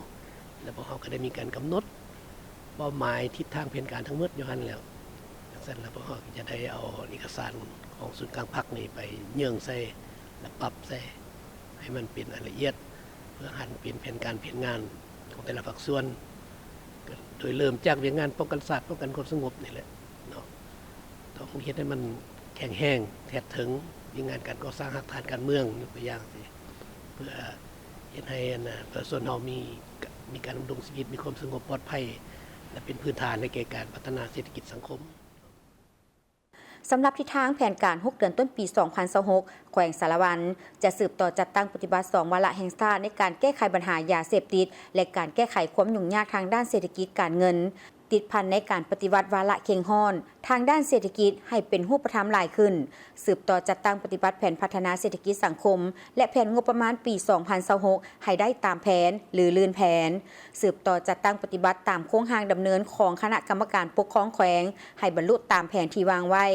ແລະ ພວກເຮົາກໍໄດ້ມີການກຳນົດເປົ້າໝາຍທິດທາງແຜນການທັງໝົດຢູ່ຫັ້ນແລ້ວ. ຈັ່ງຊັ້ນແລ້ວ ພວກເຮົາກໍຈະໄດ້ເອົາເອກະສານຂອງສູນກາງພັກນີ້ໄປເຍີ້ງໃສ່ ແລະ ປັບໃສ່ໃຫ້ມັນເປັນອັນລະອຽດ ເພື່ອຫັນເປັນແຜນການແຜນງານຂອງແຕ່ລະພາກສ່ວນ ໂດຍເລີ່ມຈາກວຽກງານປ້ອງກັນຊາດ ປ້ອງກັນຄວາມສະຫງົບນີ້ແຫຼະເນາະ. ຕ້ອງເຮັດໃຫ້ມັນແຂງແຮງ ແທດເຖິງວຽກງານການກໍ່ສ້າງຮາກຖານການເມືອງ ຍົກຕົວຢ່າງຊີ້ ເພື່ອເຮັດໃຫ້ອັນນະ ປະຊາຊົນເຮົາມີ ມີການດຳລົງຊີວິດ ມີຄວາມສະຫງົບປອດໄພ ແລະ ເປັນພື້ນຖານໃຫ້ແກ່ການພັດທະນາເສດຖະກິດສັງຄົມ. ສຳລັບທິດທາງແຜນການຫົກເດືອນຕົ້ນປີສອງພັນຊາວຫົກ ແຂວງສາລະວັນ ຈະສືບຕໍ່ຈັດຕັ້ງປະຕິບັດສອງວາລະແຫ່ງຊາດໃນການແກ້ໄຂບັນຫາຢາເສບຕິດ ແລະ ການແກ້ໄຂຄວາມຫຍຸ້ງຍາກທາງດ້ານເສດຖະກິດການເງິນ ຕິດພັນໃນການປະຕິບັດວາລະເຄັ່ງຮ້ອນທາງດ້ານເສດຖະກິດໃຫ້ເປັນຮູບປະທຳຫຼາຍຂຶ້ນ, ສືບຕໍ່ຈັດຕັ້ງປະຕິບັດແຜນພັດທະນາເສດຖະກິດສັງຄົມ ແລະ ແຜນງົບປະມານປີສອງພັນຊາວຫົກ ໃຫ້ໄດ້ຕາມແຜນ ຫຼື ລື່ນແຜນ, ສືບຕໍ່ຈັດຕັ້ງປະຕິບັດຕາມໂຄງຮ່າງດຳເນີນຂອງຄະນະກຳມະການປົກຄອງແຂວງ ໃຫ້ບັນລຸຕາມແຜນທີ່ວາງໄວ້,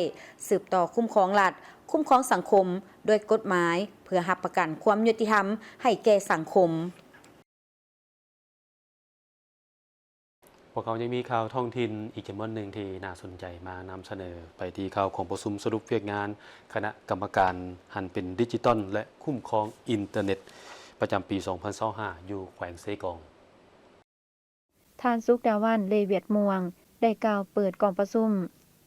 ສືບຕໍ່ຄຸ້ມຄອງລັດ, ຄຸ້ມຄອງສັງຄົມ ດ້ວຍກົດໝາຍ ເພື່ອຮັບປະກັນຄວາມຍຸຕິທຳໃຫ້ແກ່ສັງຄົມ. ພວກເຮົາຍັງມີຂ່າວທ້ອງຖິ່ນອີກຈຳນວນໜຶ່ງທີ່ໜ້າສົນໃຈມານຳສະເໜີ ໄປທີ່ຂ່າວກອງປະຊຸມສະຫຼຸບວຽກງານຄະນະກຳມະການຫັນເປັນດິຈິຕອນ ແລະ ຄຸ້ມຄອງອິນເຕີເນັດ ປະຈຳປີສອງພັນຊາວຫ້າ ຢູ່ແຂວງເຊກອງ. ທ່ານ ສຸກດາວັນ ເລວຽດມ່ວງ ໄດ້ກ່າວເປີດກອງປະຊຸມ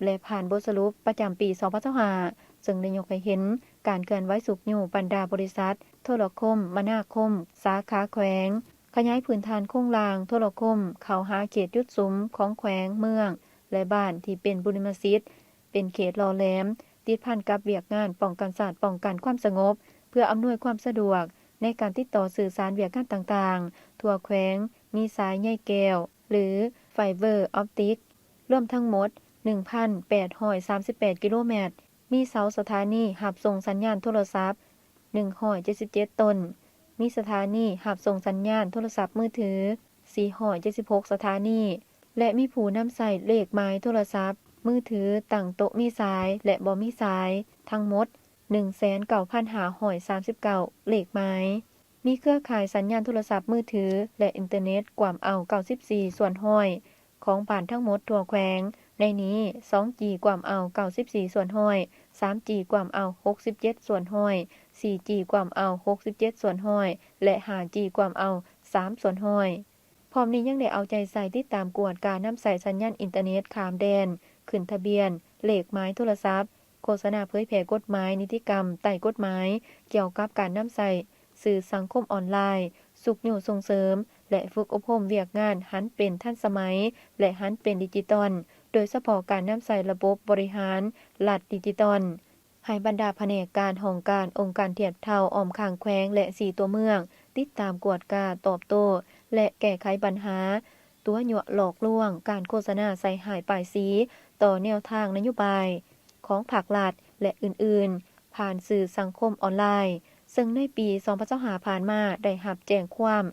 ແລະ ຜ່ານບົດສະຫຼຸບປະຈຳປີສອງພັນຊາວຫ້າ ເຊິ່ງໄດ້ຍົກໃຫ້ເຫັນການເຄື່ອນໄຫວຊຸກຍູ້ບັນດາບໍລິສັດໂທລະຄົມມະນາຄົມສາຂາແຂວງ ຂະຫຍາຍພື້ນຖານໂຄງລ່າງໂທລະຄົມເຂົ້າຫາເຂດຈຸດສຸມຂອງແຂວງ, ເມືອງ ແລະ ບ້ານທີ່ເປັນບຸລິມະສິດ ເປັນເຂດຫຼໍ່ແຫຼມ ຕິດພັນກັບວຽກງານປ້ອງກັນຊາດ, ປ້ອງກັນຄວາມສະຫງົບ ເພື່ອອຳນວຍຄວາມສະດວກໃນການຕິດຕໍ່ສື່ສານວຽກງານຕ່າງໆ ທົ່ວແຂວງ ມີສາຍໃຍແກ້ວ ຫຼື ໄຟເບີອອບຕິກ ລວມທັງໝົດ ໜຶ່ງພັນແປດຮ້ອຍສາມສິບແປດກິໂລແມັດ, ມີເສົາສະຖານີຮັບສົ່ງສັນຍານໂທລະສັບ ໜຶ່ງຮ້ອຍເຈັດສິບເຈັດຕົ້ນ, ມີສະຖານີຮັບສົ່ງສັນຍານໂທລະສັບມືຖື ສີ່ຮ້ອຍເຈັດສິບຫົກສະຖານີ ແລະ ມີຜູ້ນຳໃຊ້ເລກໝາຍໂທລະສັບມືຖືຕັ້ງໂຕະມີສາຍ ແລະ ບໍ່ມີສາຍ ທັງໝົດ ໜຶ່ງແສນເກົ້າພັນຫ້າຮ້ອຍສາມສິບເກົ້າເລກໝາຍ. ມີເຄືອຂ່າຍສັນຍານໂທລະສັບມືຖື ແລະ ອິນເຕີເນັດກວມເອົາເກົ້າສິບສີ່ສ່ວນຮ້ອຍຂອງບ້ານທັງໝົດທົ່ວແຂວງ, ໃນນີ້ ສອງຈີກວມເອົາເກົ້າສິບສີ່ສ່ວນຮ້ອຍ, ສາມຈີກວມເອົາຫົກສິບເຈັດສ່ວນຮ້ອຍ, ສີ່ຈີກວມເອົາຫົກສິບເຈັດສ່ວນຮ້ອຍ ແລະ ຫ້າຈີກວມເອົາສາມສ່ວນຮ້ອຍ. ພ້ອມນີ້ຍັງໄດ້ເອົາໃຈໃສ່ຕິດຕາມກວດການຳໃຊ້ສັນຍານອິນເຕີເນັດຂ້າມແດນ, ຂຶ້ນທະບຽນເລກໝາຍໂທລະສັບ, ໂຄສະນາເຜີຍແຜ່ກົດໝາຍ, ນິຕິກຳ, ໃຕ້ກົດໝາຍກ່ຽວກັບການນຳໃຊ້ສື່ສັງຄົມອອນລາຍ, ຊຸກຍູ້ສົ່ງເສີມ ແລະ ຝຶກອົບຮົມວຽກງານຫັນເປັນທັນສະໄໝ ແລະ ຫັນເປັນດິຈິຕອນ, ໂດຍສະເພາະການນຳໃຊ້ລະບົບບໍລິຫານລັດດິຈິຕອນ. ໃຫ້ບັນດາພະແນກການ, ຫ້ອງການ, ອົງການທຽບເທົ່າອ້ອມຂ້າງແຂວງ ແລະ ສີ່ຕົວເມືອງ ຕິດຕາມກວດກາ, ຕອບໂຕ້ ແລະ ແກ້ໄຂບັນຫາຕົວະຍົວະຫຼອກລວງ, ການໂຄສະນາໃສ່ຮ້າຍປ້າຍສີຕໍ່ແນວທາງນະໂຍບາຍຂອງພາກລັດ ແລະ ອື່ນໆ ຜ່ານສື່ສັງຄົມອອນລາຍ, ເຊິ່ງໃນປີສອງພັນຊາວຫ້າຜ່ານມາໄດ້ຮັບແຈ້ງຄວາມ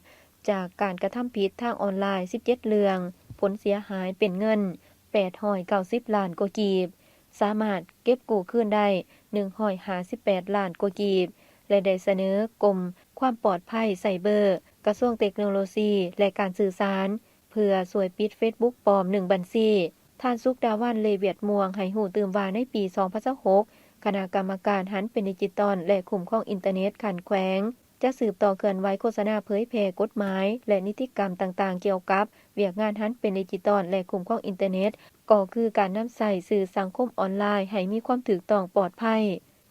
ຈາກການກະທຳຜິດທາງອອນລາຍສິບເຈັດເລື່ອງ, ຜົນເສຍຫາຍເປັນເງິນແປດຮ້ອຍເກົ້າສິບລ້ານກວ່າກີບ. ສາມາດເກັບກູ້ຄືນໄດ້ໜຶ່ງຮ້ອຍຫ້າສິບແປດລ້ານກວ່າກີບ ແລະ ໄດ້ສະເໜີກົມຄວາມປອດໄພໄຊເບີ, ກະຊວງເຕັກໂນໂລຊີ ແລະ ການສື່ສານ ເພື່ອຊ່ວຍປິດເຟສບຸກປອມໜຶ່ງບັນຊີ. ທ່ານ ສຸກດາວັນ ເລວຽດມ່ວງ ໃຫ້ຮູ້ຕື່ມວ່າ ໃນປີສອງພັນຊາວຫົກ ຄະນະກຳມະການຫັນເປັນດິຈິຕອນ ແລະ ຄຸ້ມຄອງອິນເຕີເນັດຂັ້ນແຂວງ ຈະສືບຕໍ່ເຄື່ອນໄຫວໂຄສະນາເຜີຍແຜ່ກົດໝາຍ ແລະ ນິຕິກຳຕ່າງໆ ກ່ຽວກັບວຽກງານຫັນເປັນດິຈິຕອນ ແລະ ຄຸ້ມຄອງອິນເຕີເນັດ ກໍຄືການນຳໃຊ້ສື່ສັງຄົມອອນລາຍໃຫ້ມີຄວາມຖືກຕ້ອງປອດໄພ,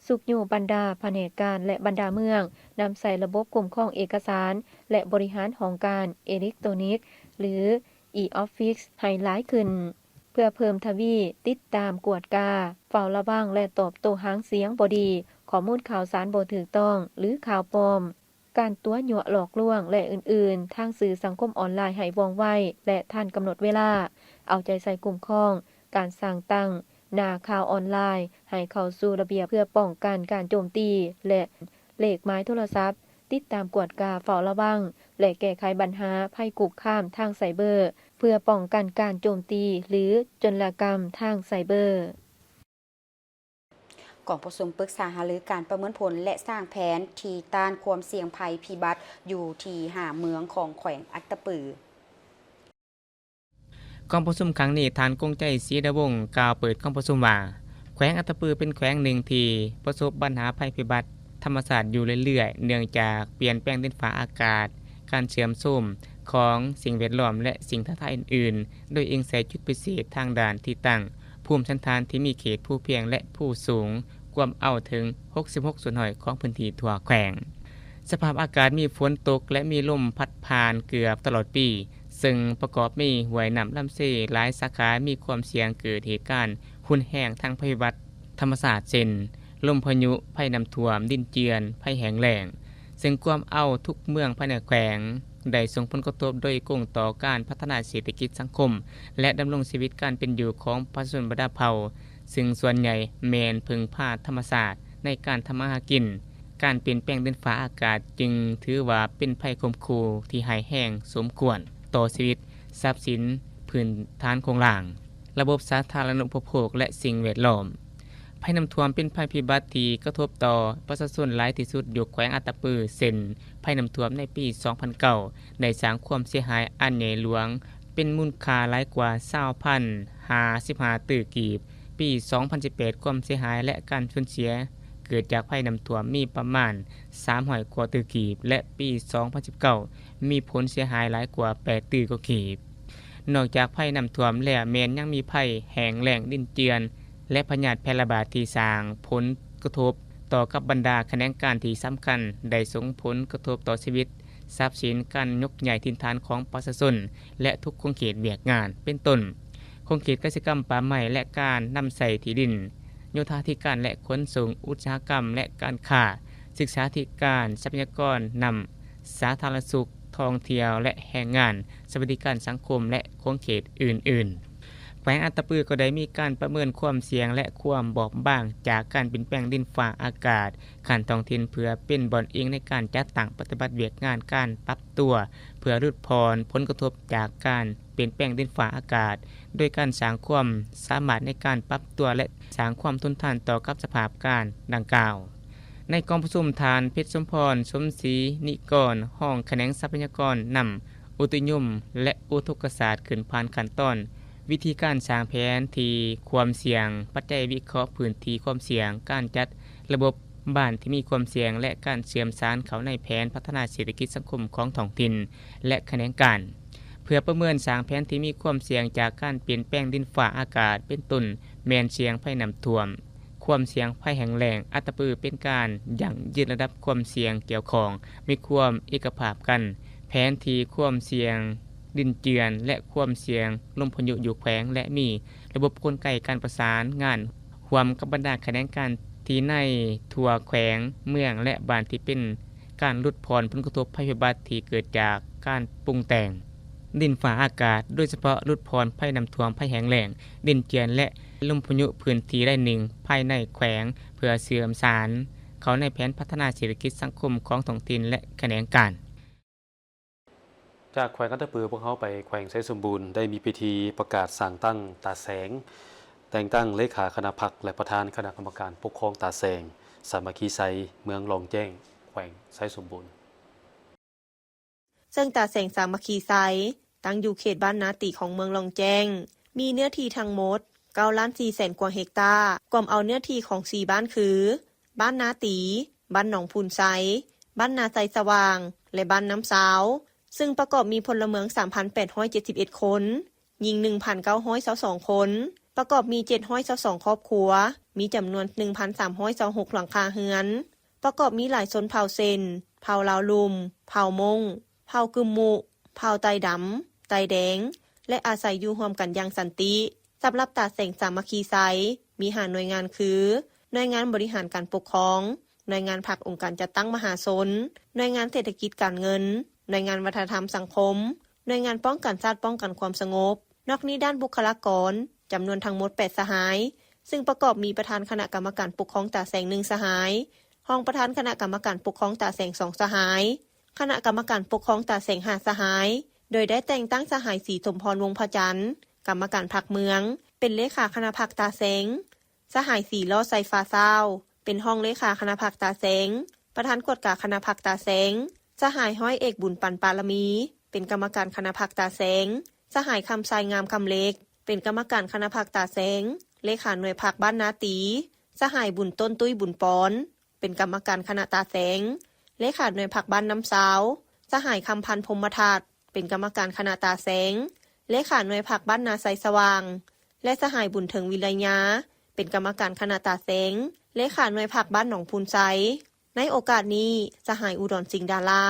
ຊຸກຍູ້ບັນດາພະແນກການ ແລະ ບັນດາເມືອງ ນຳໃຊ້ລະບົບຄຸ້ມຄອງເອກະສານ ແລະ ບໍລິຫານຫ້ອງການເອເລັກໂຕນິກ ຫຼື e-office ໃຫ້ຫຼາຍຂຶ້ນ. ເພື່ອເພີ່ມທະວີຕິດຕາມກວດກາ, ເຝົ້າລະວັງ ແລະ ຕອບໂຕ້ຫາງສຽງບໍ່ດີ, ຂໍ້ມູນຂ່າວສານບໍ່ຖືກຕ້ອງ ຫຼື ຂ່າວປອມ, ການຕົວະຍົວະຫຼອກລວງ ແລະ ອື່ນໆ ທາງສື່ສັງຄົມອອນລາຍໃຫ້ວ່ອງໄວ ແລະ ທັນກຳນົດເວລາ, ເອົາໃຈໃສ່ຄຸ້ມຄອງການສ້າງຕັ້ງໜ້າຂ່າວອອນລາຍໃຫ້ເຂົ້າສູ່ລະບຽບເພື່ອປ້ອງກັນການໂຈມຕີ ແລະ ເລກໝາຍໂທລະສັບ, ຕິດຕາມກວດກາ, ເຝົ້າລະວັງ ແລະ ແກ້ໄຂບັນຫາໄພຄຸກຄາມທາງໄຊເບີ ເພື່ອປ້ອງກັນການໂຈມຕີ ຫຼື ໂຈນລະກຳທາງໄຊເບີ. ກອງປະຊຸມປຶກສາຫາລືການປະເມີນຜົນ ແລະ ສ້າງແຜນທີ່ຕ້ານຄວາມສ່ຽງໄພພິບັດ ຢູ່ທີ່ຫ້າເມືອງຂອງແຂວງອັດຕະປື. ກອງປະຊຸມຄັ້ງນີ້, ທ່ານ ກົງໄຈ ສີດາວົງ ກ່າວເປີດກອງປະຊຸມວ່າ ແຂວງອັດຕະປືເປັນແຂວງໜຶ່ງທີ່ປະສົບບັນຫາໄພພິບັດທຳມະຊາດຢູ່ເລື້ອຍໆ ເນື່ອງຈາກປ່ຽນແປງດິນຟ້າອາກາດ, ການເສື່ອມໂຊມຂອງສິ່ງແວດລ້ອມ ແລະ ສິ່ງທ້າທາຍອື່ນໆ, ໂດຍອີງໃສ່ຈຸດພິເສດທາງດ້ານທີ່ຕັ້ງ, ພູມສັນຖານທີ່ມີເຂດພູພຽງ ແລະ ພູສູງ, ກວມເອົາເຖິງຫົກສິບຫົກສ່ວນຮ້ອຍຂອງພື້ນທີ່ທົ່ວແຂວງ. ສະພາບອາກາດມີຝົນຕົກ ແລະ ມີລົມພັດຜ່ານເກືອບຕະຫຼອດປີ, ເຊິ່ງປະກອບມີຫ້ວຍນ້ຳລຳເຊຫຼາຍສາຂາ ມີຄວາມສ່ຽງເກີດເຫດການຮຸນແຮງທາງໄພພິບັດທຳມະຊາດ ເຊັ່ນ ລົມພາຍຸ, ໄພນ້ຳຖ້ວມ, ດິນເຈື່ອນ, ໄພແຫ້ງແລ້ງ, ເຊິ່ງກວມເອົາທຸກເມືອງພາຍໃນແຂວງ ໄດ້ສົ່ງຜົນກະທົບໂດຍກົງຕໍ່ການພັດທະນາເສດຖະກິດສັງຄົມ ແລະ ດຳລົງຊີວິດການເປັນຢູ່ຂອງປະຊາຊົນບັນດາເຜົ່າ, ເຊິ່ງສ່ວນໃຫຍ່ແມ່ນເພິ່ງພາທຳມະຊາດໃນການທຳມາຫາກິນ. ການປ່ຽນແປງດິນຟ້າອາກາດຈຶ່ງຖືວ່າເປັນໄພຂົ່ມຂູ່ທີ່ຮ້າຍແຮງສົມຄວນຕໍ່ຊີວິດ, ຊັບສິນ, ພື້ນຖານໂຄງລ່າງ, ລະບົບສາທາລະນຸປະໂພກ ແລະ ສິ່ງແວດລ້ອມ. ໄພນ້ຳຖ້ວມເປັນໄພພິບັດທີ່ກະທົບຕໍ່ປະຊາຊົນຫຼາຍທີ່ສຸດຢູ່ແຂວງອັດຕະປື, ເຊັ່ນ ໄພນ້ຳຖ້ວມໃນປີສອງພັນເກົ້າ ໄດ້ສ້າງຄວາມເສຍຫາຍອັນໃຫຍ່ຫຼວງເປັນມູນຄ່າຫຼາຍກວ່າຊາວພັນຫ້າສິບຫ້າຕື້ກີບ, ປີສອງພັນສິບແປດ ຄວາມເສຍຫາຍ ແລະ ການສູນເສຍເກີດຈາກໄພນ້ຳຖ້ວມມີປະມານສາມຮ້ອຍກວ່າຕື້ກີບ ແລະ ປີສອງພັນສິບເກົ້າ ມີຜົນເສຍຫາຍຫຼາຍກວ່າແປດຕື້ກວ່າກີບ. ນອກຈາກໄພນ້ຳຖ້ວມແລ້ວ ແມ່ນຍັງມີໄພແຫ້ງແລ້ງ, ດິນເຈື່ອນ ແລະ ພະຍາດແຜ່ລະບາດທີ່ສ້າງຜົນກະທົບຕໍ່ກັບບັນດາຂະແໜງການທີ່ສຳຄັນ, ໄດ້ສົ່ງຜົນກະທົບຕໍ່ຊີວິດ, ຊັບສິນ, ການຍົກຍ້າຍຖິ່ນຖານຂອງປະຊາຊົນ ແລະ ທຸກຂົງເຂດວຽກງານ ເປັນຕົ້ນ ຂົງເຂດກະສິກຳ, ປ່າໄມ້ ແລະ ການນຳໃຊ້ທີ່ດິນ, ໂຍທາທິການ ແລະ ຂົນສົ່ງ, ອຸດສາຫະກຳ ແລະ ການຄ້າ, ສຶກສາທິການ, ຊັບພະຍາກອນນ້ຳ, ສາທາລະນະສຸກ, ທ່ອງທ່ຽວ ແລະ ແຮງງານ, ສະຫວັດດີການສັງຄົມ ແລະ ຂົງເຂດອື່ນໆ. ແຂວງອັດຕະປືກໍໄດ້ມີການປະເມີນຄວາມສ່ຽງ ແລະ ຄວາມບອບບາງຈາກການປ່ຽນແປງດິນຟ້າອາກາດຂັ້ນທ້ອງຖິ່ນ ເພື່ອເປັນບ່ອນອີງໃນການຈັດຕັ້ງປະຕິບັດວຽກງານການປັບຕົວ ເພື່ອຫຼຸດຜ່ອນຜົນກະທົບຈາກການປ່ຽນແປງດິນຟ້າອາກາດ ໂດຍການສ້າງຄວາມສາມາດໃນການປັບຕົວ ແລະ ສ້າງຄວາມທົນທານຕໍ່ກັບສະພາບການດັ່ງກ່າວ. ໃນກອງປະຊຸມ, ທ່ານ ເພັດສົມພອນ ສົມສີນິກອນ ຮອງຂະແໜງຊັບພະຍາກອນນ້ຳ, ອຸຕຸນິຍົມ ແລະ ອຸທົກກະສາດ ຂຶ້ນຜ່ານຂັ້ນຕອນ ວິທີການສ້າງແຜນທີ່ຄວາມສ່ຽງ, ປັດໄຈວິເຄາະພື້ນທີ່ຄວາມສ່ຽງ, ການຈັດລະບົບບ້ານທີ່ມີຄວາມສ່ຽງ ແລະ ການເຊື່ອມສານເຂົ້າໃນແຜນພັດທະນາເສດຖະກິດສັງຄົມຂອງທ້ອງຖິ່ນ ແລະ ຂະແໜງການ ເພື່ອປະເມີນສ້າງແຜນທີ່ມີຄວາມສ່ຽງຈາກການປ່ຽນແປງດິນຟ້າອາກາດ ເປັນຕົ້ນແມ່ນສ່ຽງໄພນ້ຳຖ້ວມ, ຄວາມສ່ຽງໄພແຫ້ງແລ້ງ. ອັດຕະປືເປັນການຢັ້ງຢືນລະດັບຄວາມສ່ຽງກ່ຽວຂ້ອງ, ມີຄວາມເອກະພາບກັນ, ແຜນທີ່ຄວາມສ່ຽງດິນເຈື່ອນ ແລະ ຄວາມສ່ຽງລົມພາຍຸຢູ່ແຂວງ ແລະ ມີລະບົບກົນໄກການປະສານງານຮ່ວມກັບບັນດາຂະແໜງການທີ່ໃນທົ່ວແຂວງ, ເມືອງ ແລະ ບ້ານ ທີ່ເປັນການຫຼຸດຜ່ອນຜົນກະທົບໄພພິບັດທີ່ເກີດຈາກການປຸງແຕ່ງ ດິນຟ້າອາກາດ, ໂດຍສະເພາະຫຼຸດຜ່ອນໄພນ້ຳຖ້ວມ, ໄພແຫ້ງແລ້ງ, ດິນເຈື່ອນ ແລະ ລົມພາຍຸພື້ນທີ່ໃດໜຶ່ງພາຍໃນແຂວງ ເພື່ອເຊື່ອມສານເຂົ້າໃນແຜນພັດທະນາເສດຖະກິດສັງຄົມຂອງທ້ອງຖິ່ນ ແລະ ຂະແໜງການ. ຈາກແຂວງອັດຕະປື ພວກເຮົາໄປແຂວງໄຊສົມບູນ ໄດ້ມີພິທີປະກາດສ້າງຕັ້ງຕາແສງ, ແຕ່ງຕັ້ງເລຂາຄະນະພັກ ແລະ ປະທານຄະນະກຳມະການປົກຄອງຕາແສງ ສາມັກຄີໄຊ ເມືອງລ່ອງແຈ້ງ ແຂວງໄຊສົມບູນ. ເຊິ່ງຕາແສງສາມັກຄີໄຊ ຕັ້ງຢູ່ເຂດບ້ານນາຕີຂອງເມືອງລ່ອງແຈ້ງ ມີເນື້ອທີ່ທັງໝົດເກົ້າລ້ານສີ່ແສນກວ່າເຮັກຕາ, ກວມເອົາເນື້ອທີ່ຂອງສີ່ບ້ານຄື ບ້ານນາຕີ, ບ້ານໜອງພູນໄຊ, ບ້ານນາໄຊສະຫວ່າງ ແລະ ບ້ານນ້ຳຊາວ, ເຊິ່ງປະກອບມີພົນລະເມືອງສາມພັນແປດຮ້ອຍເຈັດສິບເອັດຄົນ, ຍິງໜຶ່ງພັນເກົ້າຮ້ອຍຊາວສອງຄົນ, ປະກອບມີເຈັດຮ້ອຍຊາວສອງຄອບຄົວ, ມີຈຳນວນໜຶ່ງພັນສາມຮ້ອຍຊາວຫົກຫຼັງຄາເຮືອນ. ປະກອບມີຫຼາຍຊົນເຜົ່າເຊັ່ນ ເຜົ່າລາວລຸ່ມ, ເຜົ່າມົ້ງ, ເຜົ່າກຶມມຸ, ເຜົ່າໄຕດຳ, ໄຕແດງ ແລະ ອາໄສຢູ່ຮ່ວມກັນຢ່າງສັນຕິ. ສຳລັບຕາແສງສາມັກຄີໄຊ ມີຫ້າໜ່ວຍງານຄື ໜ່ວຍງານບໍລິຫານການປົກຄອງ, ໜ່ວຍງານພັກອົງການຈັດຕັ້ງມະຫາຊົນ, ໜ່ວຍງານເສດຖະກິດການເງິນ, ໜ່ວຍງານວັດທະນະທຳສັງຄົມ, ໜ່ວຍງານປ້ອງກັນຊາດປ້ອງກັນຄວາມສະຫງົບ. ນອກນີ້ດ້ານບຸກຄະລາກອນ ຈຳນວນທັງໝົດແປດສະຫາຍ, ເຊິ່ງປະກອບມີປະທານຄະນະກຳມະການປົກຄອງຕາແສງໜຶ່ງສະຫາຍ, ຮອງປະທານຄະນະກຳມະການປົກຄອງຕາແສງສອງສະຫາຍ, ຄະນະກຳມະການປົກຄອງຕາແສງຫ້າສະຫາຍ, ໂດຍໄດ້ແຕ່ງຕັ້ງສະຫາຍ ສີສົມພອນ ວົງພະຈັນ ກຳມະການພັກເມືອງ ເປັນເລຂາຄະນະພັກຕາແສງ. ສະຫາຍ ສີຫຼໍ່ ໄຊຟ້າຊາວ ເປັນຮອງເລຂາຄະນະພັກຕາແສງ, ປະທານກວດກາຄະນະພັກຕາແສງ, ສະຫາຍ ຮ້ອຍເອກ ບຸນປັນ ປາລະມີ ເປັນກຳມະການຄະນະພັກຕາແສງ, ສະຫາຍ ຄຳໄຊ ງາມຄຳເລັກ ເປັນກຳມະການຄະນະພັກຕາແສງ, ເລຂາໜ່ວຍພັກບ້ານນາຕີ, ສະຫາຍ ບຸນຕົ້ນ ຕຸ້ຍບຸນປອນ ເປັນກຳມະການຄະນະຕາແສງ, ເລຂາໜ່ວຍພັກບ້ານນ້ຳຊາວ, ສະຫາຍ ຄຳພັນ ພົມມະທັດ ເປັນກຳມະການຄະນະຕາແສງ, ເລຂາໜ່ວຍພັກບ້ານນາໄຊສະຫວ່າງ ແລະ ສະຫາຍ ບຸນເຖິງ ວິໄລຍາ ເປັນກຳມະການຄະນະຕາແສງ, ເລຂາໜ່ວຍພັກບ້ານໜອງພຸນໄຊ. ໃນໂອກາດນີ້, ສະຫາຍ ອຸດອນ ສິງດາລາ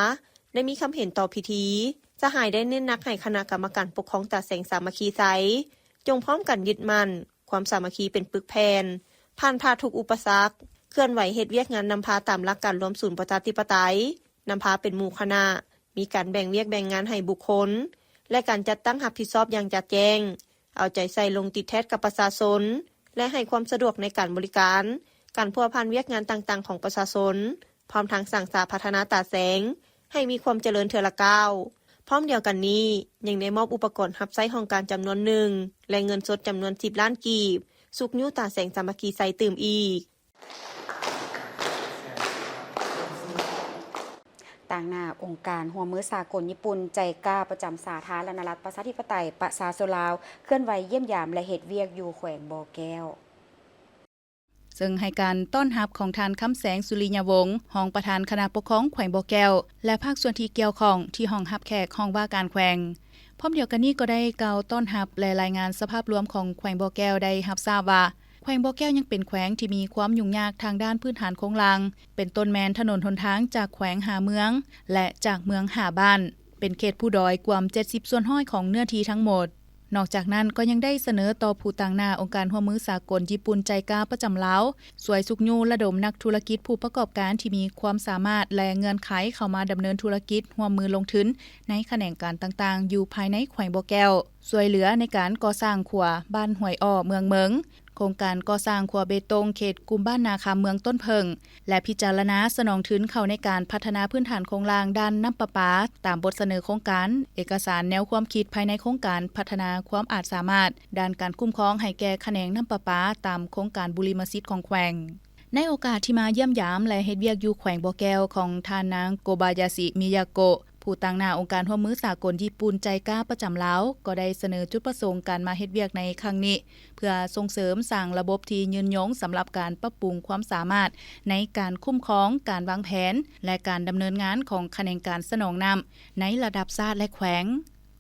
ໄດ້ມີຄຳເຫັນຕໍ່ພິທີ. ສະຫາຍໄດ້ເນັ້ນໜັກໃຫ້ຄະນະກຳມະການປົກຄອງຕາແສງສາມັກຄີໄຊ ຈົ່ງພ້ອມກັນຍຶດໝັ້ນຄວາມສາມັກຄີເປັນປຶກແຜ່ນ, ຜ່ານຜ່າທຸກອຸປະສັກ, ເຄື່ອນໄຫວເຮັດວຽກງານນຳພາຕາມຫຼັກການລວມສູນປະຊາທິປະໄຕ, ນຳພາເປັນໝູ່ຄະນະ, ມີການແບ່ງວຽກແບ່ງງານໃຫ້ບຸກຄົນ ແລະ ການຈັດຕັ້ງຮັບຜິດຊອບຢ່າງຈະແຈ້ງ, ເອົາໃຈໃສ່ລົງຕິດແທດກັບປະຊາຊົນ ແລະ ໃຫ້ຄວາມສະດວກໃນການບໍລິການ, ການພົວພັນວຽກງານຕ່າງໆຂອງປະຊາຊົນ, ພ້ອມທັງສ້າງສາພັດທະນາຕາແສງໃຫ້ມີຄວາມຈະເລີນເທື່ອລະກ້າວ. ພ້ອມດຽວກັນນີ້, ຍັງໄດ້ມອບອຸປະກອນຮັບໃຊ້ຫ້ອງການຈຳນວນໜຶ່ງ ແລະ ເງິນສົດຈຳນວນສິບລ້ານກີບ, ຊຸກຍູ້ຕາແສງສາມັກຄີໄຊຕື່ມອີກ. ຕາງໜ້າອົງການຮ່ວມມືສາກົນຍີ່ປຸ່ນ ໄຈກາ ປະຈຳສາທາລະນະລັດ ປະຊາທິປະໄຕ ປະຊາຊົນລາວ ເຄື່ອນໄຫວຢ້ຽມຢາມ ແລະ ເຮັດວຽກຢູ່ແຂວງບໍ່ແກ້ວ. ເຊິ່ງໃຫ້ການຕ້ອນຮັບຂອງທ່ານ ຄຳແສງ ສຸລິຍະວົງ ຮອງປະທານຄະນະປົກຄອງແຂວງບໍ່ແກ້ວ ແລະ ພາກສ່ວນທີ່ກ່ຽວຂ້ອງທີ່ຫ້ອງຮັບແຂກຫ້ອງວ່າການແຂວງ. ພ້ອມດຽວກັນນີ້ກໍໄດ້ກ່າວຕ້ອນຮັບ ແລະ ລາຍງານສະພາບລວມຂອງແຂວງບໍ່ແກ້ວ ໄດ້ຮັບຊາບວ່າ ແຂວງບໍ່ແກ້ວຍັງເປັນແຂວງທີ່ມີຄວາມຫຍຸ້ງຍາກທາງດ້ານພື້ນຖານໂຄງລ່າງ, ເປັນຕົ້ນແມ່ນຖະໜົນຫົນທາງຈາກແຂວງຫາເມືອງ ແລະ ຈາກເມືອງຫາບ້ານ, ເປັນເຂດພູດອຍກວມເຈັດສິບສ່ວນຮ້ອຍຂອງເນື້ອທີ່ທັງໝົດ. ນອກຈາກນັ້ນກໍຍັງໄດ້ສະເໜີຕໍ່ຜູ້ຕາງໜ້າອົງການຮ່ວມມືສາກົນຍີ່ປຸ່ນ ໄຈກາ ປະຈຳລາວ ຊ່ວຍຊຸກຍູ້ລະດົມນັກທຸລະກິດຜູ້ປະກອບການທີ່ມີຄວາມສາມາດ ແລະ ເງື່ອນໄຂເຂົ້າມາດຳເນີນທຸລະກິດຮ່ວມມືລົງທຶນໃນຂະແໜງການຕ່າງໆຢູ່ພາຍໃນແຂວງບໍ່ແກ້ວ, ຊ່ວຍເຫຼືອໃນການກໍ່ສ້າງຂົວບ້ານຫ້ວຍອໍ້ ເມືອງເມິງ, ໂຄງການກໍ່ສ້າງຂົວເບຕົງເຂດກຸ່ມບ້ານນາຄຳ ເມືອງຕົ້ນເຜິ້ງ ແລະ ພິຈາລະນາສະໜອງທຶນເຂົ້າໃນການພັດທະນາພື້ນຖານໂຄງລ່າງດ້ານນ້ຳປະປາ ຕາມບົດສະເໜີໂຄງການ, ເອກະສານແນວຄວາມຄິດພາຍໃນໂຄງການພັດທະນາຄວາມອາດສາມາດດ້ານການຄຸ້ມຄອງໃຫ້ແກ່ຂະແໜງນ້ຳປະປາຕາມໂຄງການບຸລິມະສິດຂອງແຂວງ. ໃນໂອກາດທີ່ມາຢ້ຽມຢາມ ແລະ ເຮັດວຽກຢູ່ແຂວງບໍ່ແກ້ວຂອງທ່ານນາງ ໂກບາຢາຊິ ມິຍາໂກະ ຜູ້ຕາງໜ້າອົງການຮ່ວມມືສາກົນຍີ່ປຸ່ນ ໄຈກາ ປະຈຳລາວ ກໍໄດ້ສະເໜີຈຸດປະສົງການມາເຮັດວຽກໃນຄັ້ງນີ້ ເພື່ອສົ່ງເສີມສ້າງລະບົບທີ່ຍືນຍົງສຳລັບການປັບປຸງຄວາມສາມາດໃນການຄຸ້ມຄອງ, ການວາງແຜນ ແລະ ການດຳເນີນງານຂອງຂະແໜງການສະໜອງນ້ຳໃນລະດັບຊາດ ແລະ ແຂວງ.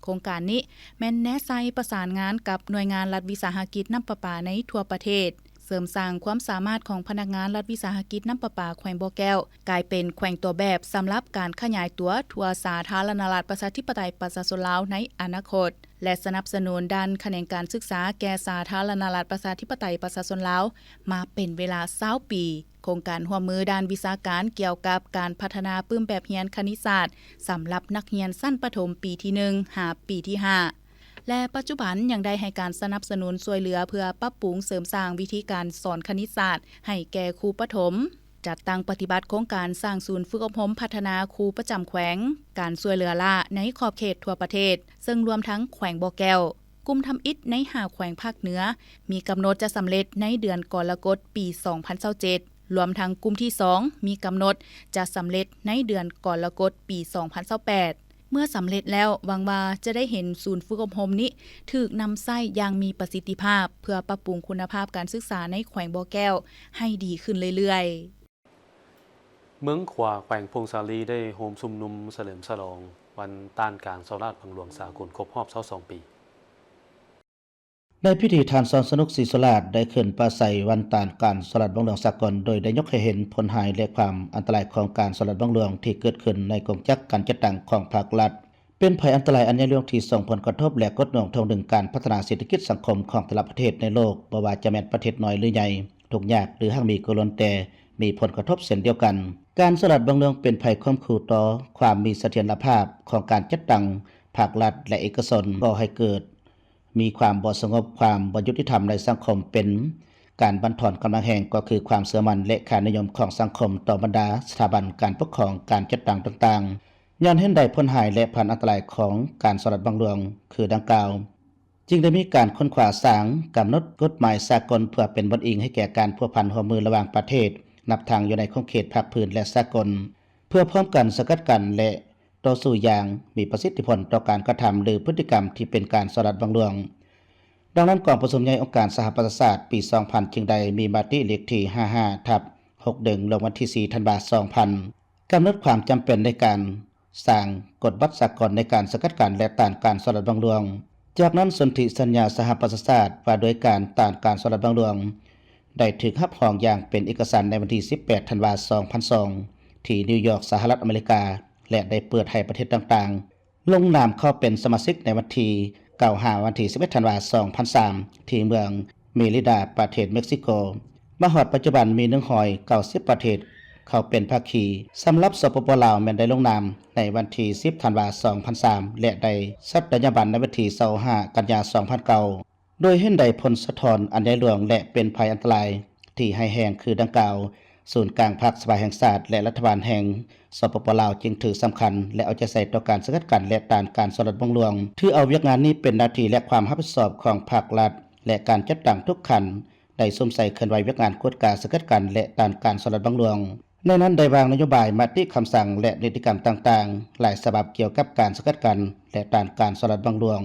ໂຄງການນີ້ແມ່ນແນໃສ່ປະສານງານກັບໜ່ວຍງານລັດວິສາຫະກິດນ້ຳປະປາໃນທົ່ວປະເທດ, ເສີມສ້າງຄວາມສາມາດຂອງພະນັກງານລັດວິສາຫະກິດນ້ຳປະປາແຂວງບໍ່ແກ້ວ ກາຍເປັນແຂວງຕົວແບບສຳລັບການຂະຫຍາຍຕົວທົ່ວສາທາລະນະລັດປະຊາທິປະໄຕປະຊາຊົນລາວໃນອະນາຄົດ ແລະ ສະໜັບສະໜູນດ້ານຂະແໜງການສຶກສາແກ່ສາທາລະນະລັດປະຊາທິປະໄຕປະຊາຊົນລາວມາເປັນເວລາຊາວປີ. ໂຄງການຮ່ວມມືດ້ານວິຊາການກ່ຽວກັບການພັດທະນາປຶ້ມແບບຮຽນຄະນິດສາດ ສຳລັບນັກຮຽນຊັ້ນປະຖົມປີທີໜຶ່ງຫາປີທີຫ້າ ແລະ ປັດຈຸບັນຍັງໄດ້ໃຫ້ການສະໜັບສະໜູນຊ່ວຍເຫຼືອເພື່ອປັບປຸງເສີມສ້າງວິທີການສອນຄະນິດສາດໃຫ້ແກ່ຄູປະຖົມ, ຈັດຕັ້ງປະຕິບັດໂຄງການສ້າງສູນຝຶກອົບຮົມພັດທະນາຄູປະຈຳແຂວງ, ການຊ່ວຍເຫຼືອລ້າໃນຂອບເຂດທົ່ວປະເທດ, ເຊິ່ງລວມທັງແຂວງບໍ່ແກ້ວ. ກຸ່ມທຳອິດໃນຫ້າແຂວງພາກເໜືອ ມີກຳນົດຈະສຳເລັດໃນເດືອນກໍລະກົດປີສອງພັນຊາວເຈັດ, ລວມທັງກຸ່ມທີສອງ ມີກຳນົດຈະສຳເລັດໃນເດືອນກໍລະກົດປີສອງພັນຊາວແປດ. ເມື່ອສຳເລັດແລ້ວ, ຫວັງວ່າຈະໄດ້ເຫັນສູນຝຶກອົບຮົມນີ້ຖືກນຳໃຊ້ຢ່າງມີປະສິດທິພາບ ເພື່ອປັບປຸງຄຸນນະພາບການສຶກສາໃນແຂວງບໍ່ແກ້ວໃຫ້ດີຂຶ້ນເລື້ອຍໆ. ເມືອງຂວາ ແຂວງຜົ້ງສາລີ ໄດ້ໂຮມຊຸມນຸມສະເຫຼີມສະຫຼອງວັນຕ້ານການສໍ້ລາດບັງຫຼວງສາກົນຄົບຮອບຊາວສອງປີ. ໃນພິທີ ທ່ານ ສອນສະໜຸກ ສີສຸລາດ ໄດ້ຂຶ້ນປາໄສວັນຕ້ານການສໍ້ລາດບັງຫຼວງສາກົນ ໂດຍໄດ້ຍົກໃຫ້ເຫັນຜົນຮ້າຍ ແລະ ຄວາມອັນຕະລາຍຂອງການສໍ້ລາດບັງຫຼວງທີ່ເກີດຂຶ້ນໃນກົງຈັກການຈັດຕັ້ງຂອງພາກລັດ ເປັນໄພອັນຕະລາຍອັນໃຫຍ່ຫຼວງທີ່ສົ່ງຜົນກະທົບ ແລະ ກົດໜ່ວງຖ່ວງດຶງການພັດທະນາເສດຖະກິດສັງຄົມຂອງແຕ່ລະປະເທດໃນໂລກ, ບໍ່ວ່າຈະແມ່ນປະເທດນ້ອຍ ຫຼື ໃຫຍ່, ທຸກຍາກ ຫຼື ຮັ່ງມີກໍລ້ວນແຕ່ມີຜົນກະທົບເຊັ່ນດຽວກັນ. ການສໍ້ລາດບັງຫຼວງເປັນໄພຂົ່ມຂູ່ຕໍ່ຄວາມມີສະຖຽນລະພາບຂອງການຈັດຕັ້ງພາກລັດ ແລະ ເອກະຊົນ, ກໍ່ໃຫ້ເກີດ ມີຄວາມບໍ່ສະຫງົບ, ຄວາມບໍ່ຍຸຕິທຳໃນສັງຄົມ, ເປັນການບັນທອນກຳລັງແຮງ ກໍຄືຄວາມເຊື່ອໝັ້ນ ແລະ ຄ່ານິຍົມຂອງສັງຄົມຕໍ່ບັນດາສະຖາບັນການປົກຄອງ, ການຈັດຕັ້ງຕ່າງໆ. ຍ້ອນເຫັນໄດ້ຜົນຮ້າຍ ແລະ ຜົນອັນຕະລາຍຂອງການສໍ້ລາດບັງຫຼວງຄືດັ່ງກ່າວ, ຈຶ່ງໄດ້ມີການຄົ້ນຄວ້າສ້າງກຳນົດກົດໝາຍສາກົນ ເພື່ອເປັນບ່ອນອີງໃຫ້ແກ່ການພົວພັນຮ່ວມມືລະຫວ່າງປະເທດ ນັບທັງຢູ່ໃນຂົງເຂດພາກພື້ນ ແລະ ສາກົນ ເພື່ອພ້ອມກັນສະກັດກັ້ນ ແລະ ຕໍ່ສູ້ຢ່າງມີປະສິດທິຜົນຕໍ່ການກະທຳ ຫຼື ພຶດຕິກຳທີ່ເປັນການສໍ້ລາດບັງຫຼວງ. ດັ່ງນັ້ນ, ກອງປະຊຸມໃຫຍ່ອົງການສະຫະປະຊາຊາດປີສອງພັນ ຈຶ່ງໄດ້ມີມະຕິເລກທີຫ້າຫ້າ ທັບ ຫົກໜຶ່ງ ລົງວັນທີສີ່ ທັນວາ ສອງພັນ ກຳນົດຄວາມຈຳເປັນໃນການສ້າງກົດບັດສາກົນໃນການສະກັດກັ້ນ ແລະ ຕ້ານການສໍ້ລາດບັງຫຼວງ. ຈາກນັ້ນ, ສົນທິສັນຍາສະຫະປະຊາຊາດວ່າດ້ວຍການຕ້ານການສໍ້ລາດບັງຫຼວງ ໄດ້ຖືກຮັບຮອງຢ່າງເປັນເອກະສັນໃນວັນທີສິບແປດ ທັນວາ ສອງພັນສອງ ທີ່ນິວຢອກ ສະຫະລັດອາເມລິກາ ແລະ ໄດ້ເປີດໃຫ້ປະເທດຕ່າງໆ ລົງນາມເຂົ້າເປັນສະມາຊິກໃນວັນທີເກົ້າ ຫາວັນທີສິບເອັດ ທັນວາ ສອງພັນສາມ ທີ່ເມືອງເມລິດາ ປະເທດເມັກຊິໂກ. ມາຮອດປັດຈຸບັນມີໜຶ່ງຮ້ອຍເກົ້າສິບປະເທດເຂົ້າເປັນພາຄີ. ສຳລັບ ສປປ ລາວ ແມ່ນໄດ້ລົງນາມໃນວັນທີສິບ ທັນວາ ສອງພັນສາມ ແລະ ໄດ້ສັດຕະຍາບັນໃນວັນທີຊາວຫ້າ ກັນຍາ ສອງພັນເກົ້າ ໂດຍເຫັນໄດ້ຜົນສະທ້ອນອັນໃຫຍ່ຫຼວງ ແລະ ເປັນໄພອັນຕະລາຍທີ່ຮ້າຍແຮງຄືດັ່ງກ່າວ, ສູນກາງພັກສະພາແຫ່ງຊາດ ແລະ ລັດຖະບານແຫ່ງ ສປປ ລາວ ຈຶ່ງຖືສຳຄັນ ແລະ ເອົາໃຈໃສ່ຕໍ່ການສະກັດກັ້ນ ແລະ ຕ້ານການສໍ້ລາດບັງຫຼວງ, ຖືເອົາວຽກງານນີ້ເປັນໜ້າທີ່ ແລະ ຄວາມຮັບຜິດຊອບຂອງພາກລັດ ແລະ ການຈັດຕັ້ງທຸກຂັ້ນ ໄດ້ສຸມໃສ່ເຄື່ອນໄຫວວຽກງານກວດກາສະກັດກັ້ນ ແລະ ຕ້ານການສໍ້ລາດບັງຫຼວງ. ໃນນັ້ນໄດ້ວາງນະໂຍບາຍ, ມະຕິຄຳສັ່ງ ແລະ ນິຕິກຳຕ່າງໆ ຫຼາຍສະບັບກ່ຽວກັບການສະກັດກັ້ນ ແລະ ຕ້ານການສໍ້ລາດບັງຫຼວງ,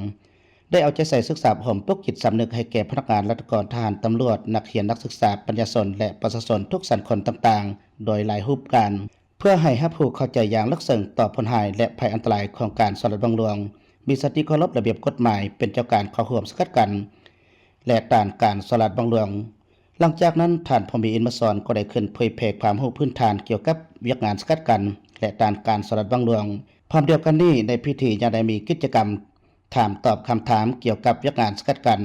ໄດ້ເອົາໃຈໃສ່ສຶກສາອົບຮົມປຸກຈິດສຳນຶກໃຫ້ແກ່ພະນັກງານ, ລັດຖະກອນ, ທະຫານ, ຕຳຫຼວດ, ນັກຮຽນ, ນັກສຶກສາ, ບັນຍາຊົນ, ທຸກຊັ້ນຄົນຕ່າງໆ ໂດຍຫຼາຍຮູບການ ເພື່ອໃຫ້ຮັບຮູ້ເຂົ້າໃຈຢ່າງເລິກເຊິ່ງຕໍ່ຜົນຮ້າຍ ແລະ ໄພອັນຕະລາຍຂອງການສໍ້ລາດບັງຫຼວງ, ມີສະຕິເຄົາລົບລະບຽບກົດໝາຍ, ເປັນເຈົ້າການເຂົ້າຮ່ວມສະກັດກັ້ນ ແລະ ຕ້ານການສໍ້ລາດບັງຫຼວງ. ຫຼັງຈາກນັ້ນ, ທ່ານ ພົມມີ ອິນມະສອນ ກໍໄດ້ຂຶ້ນເຜີຍແຜ່ຄວາມຮູ້ພື້ນຖານກ່ຽວກັບວຽກງານສະກັດກັ້ນ ແລະ ຕ້ານການສໍ້ລາດບັງຫຼວງ. ພ້ອມດຽວກັນນີ້, ໃນພິທີຍັງໄດ້ມີກິດຈະກຳຖາມຕອບຄຳຖາມກ່ຽວກັບວຽກງານສະກັດກັ້ນ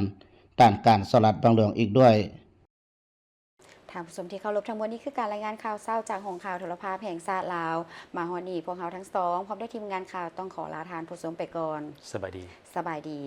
ຕ້ານການສໍ້ລາດບັງຫຼວງອີກດ້ວຍ. ທ່ານຜູ້ຊົມທີ່ເຄົາລົບ, ທັງໝົດນີ້ຄືການລາຍງານຂ່າວເຊົ້າຈາກຫ້ອງຂ່າວໂທລະພາບແຫ່ງຊາດລາວ. ມາຮອດນີ້, ພວກເຮົາທັງສອງ ພ້ອມດ້ວຍທີມງານຂ່າວ ຕ້ອງຂໍລາທ່ານຜູ້ຊົມໄປກ່ອນ. ສະບາຍດີ. ສະບາຍດີ.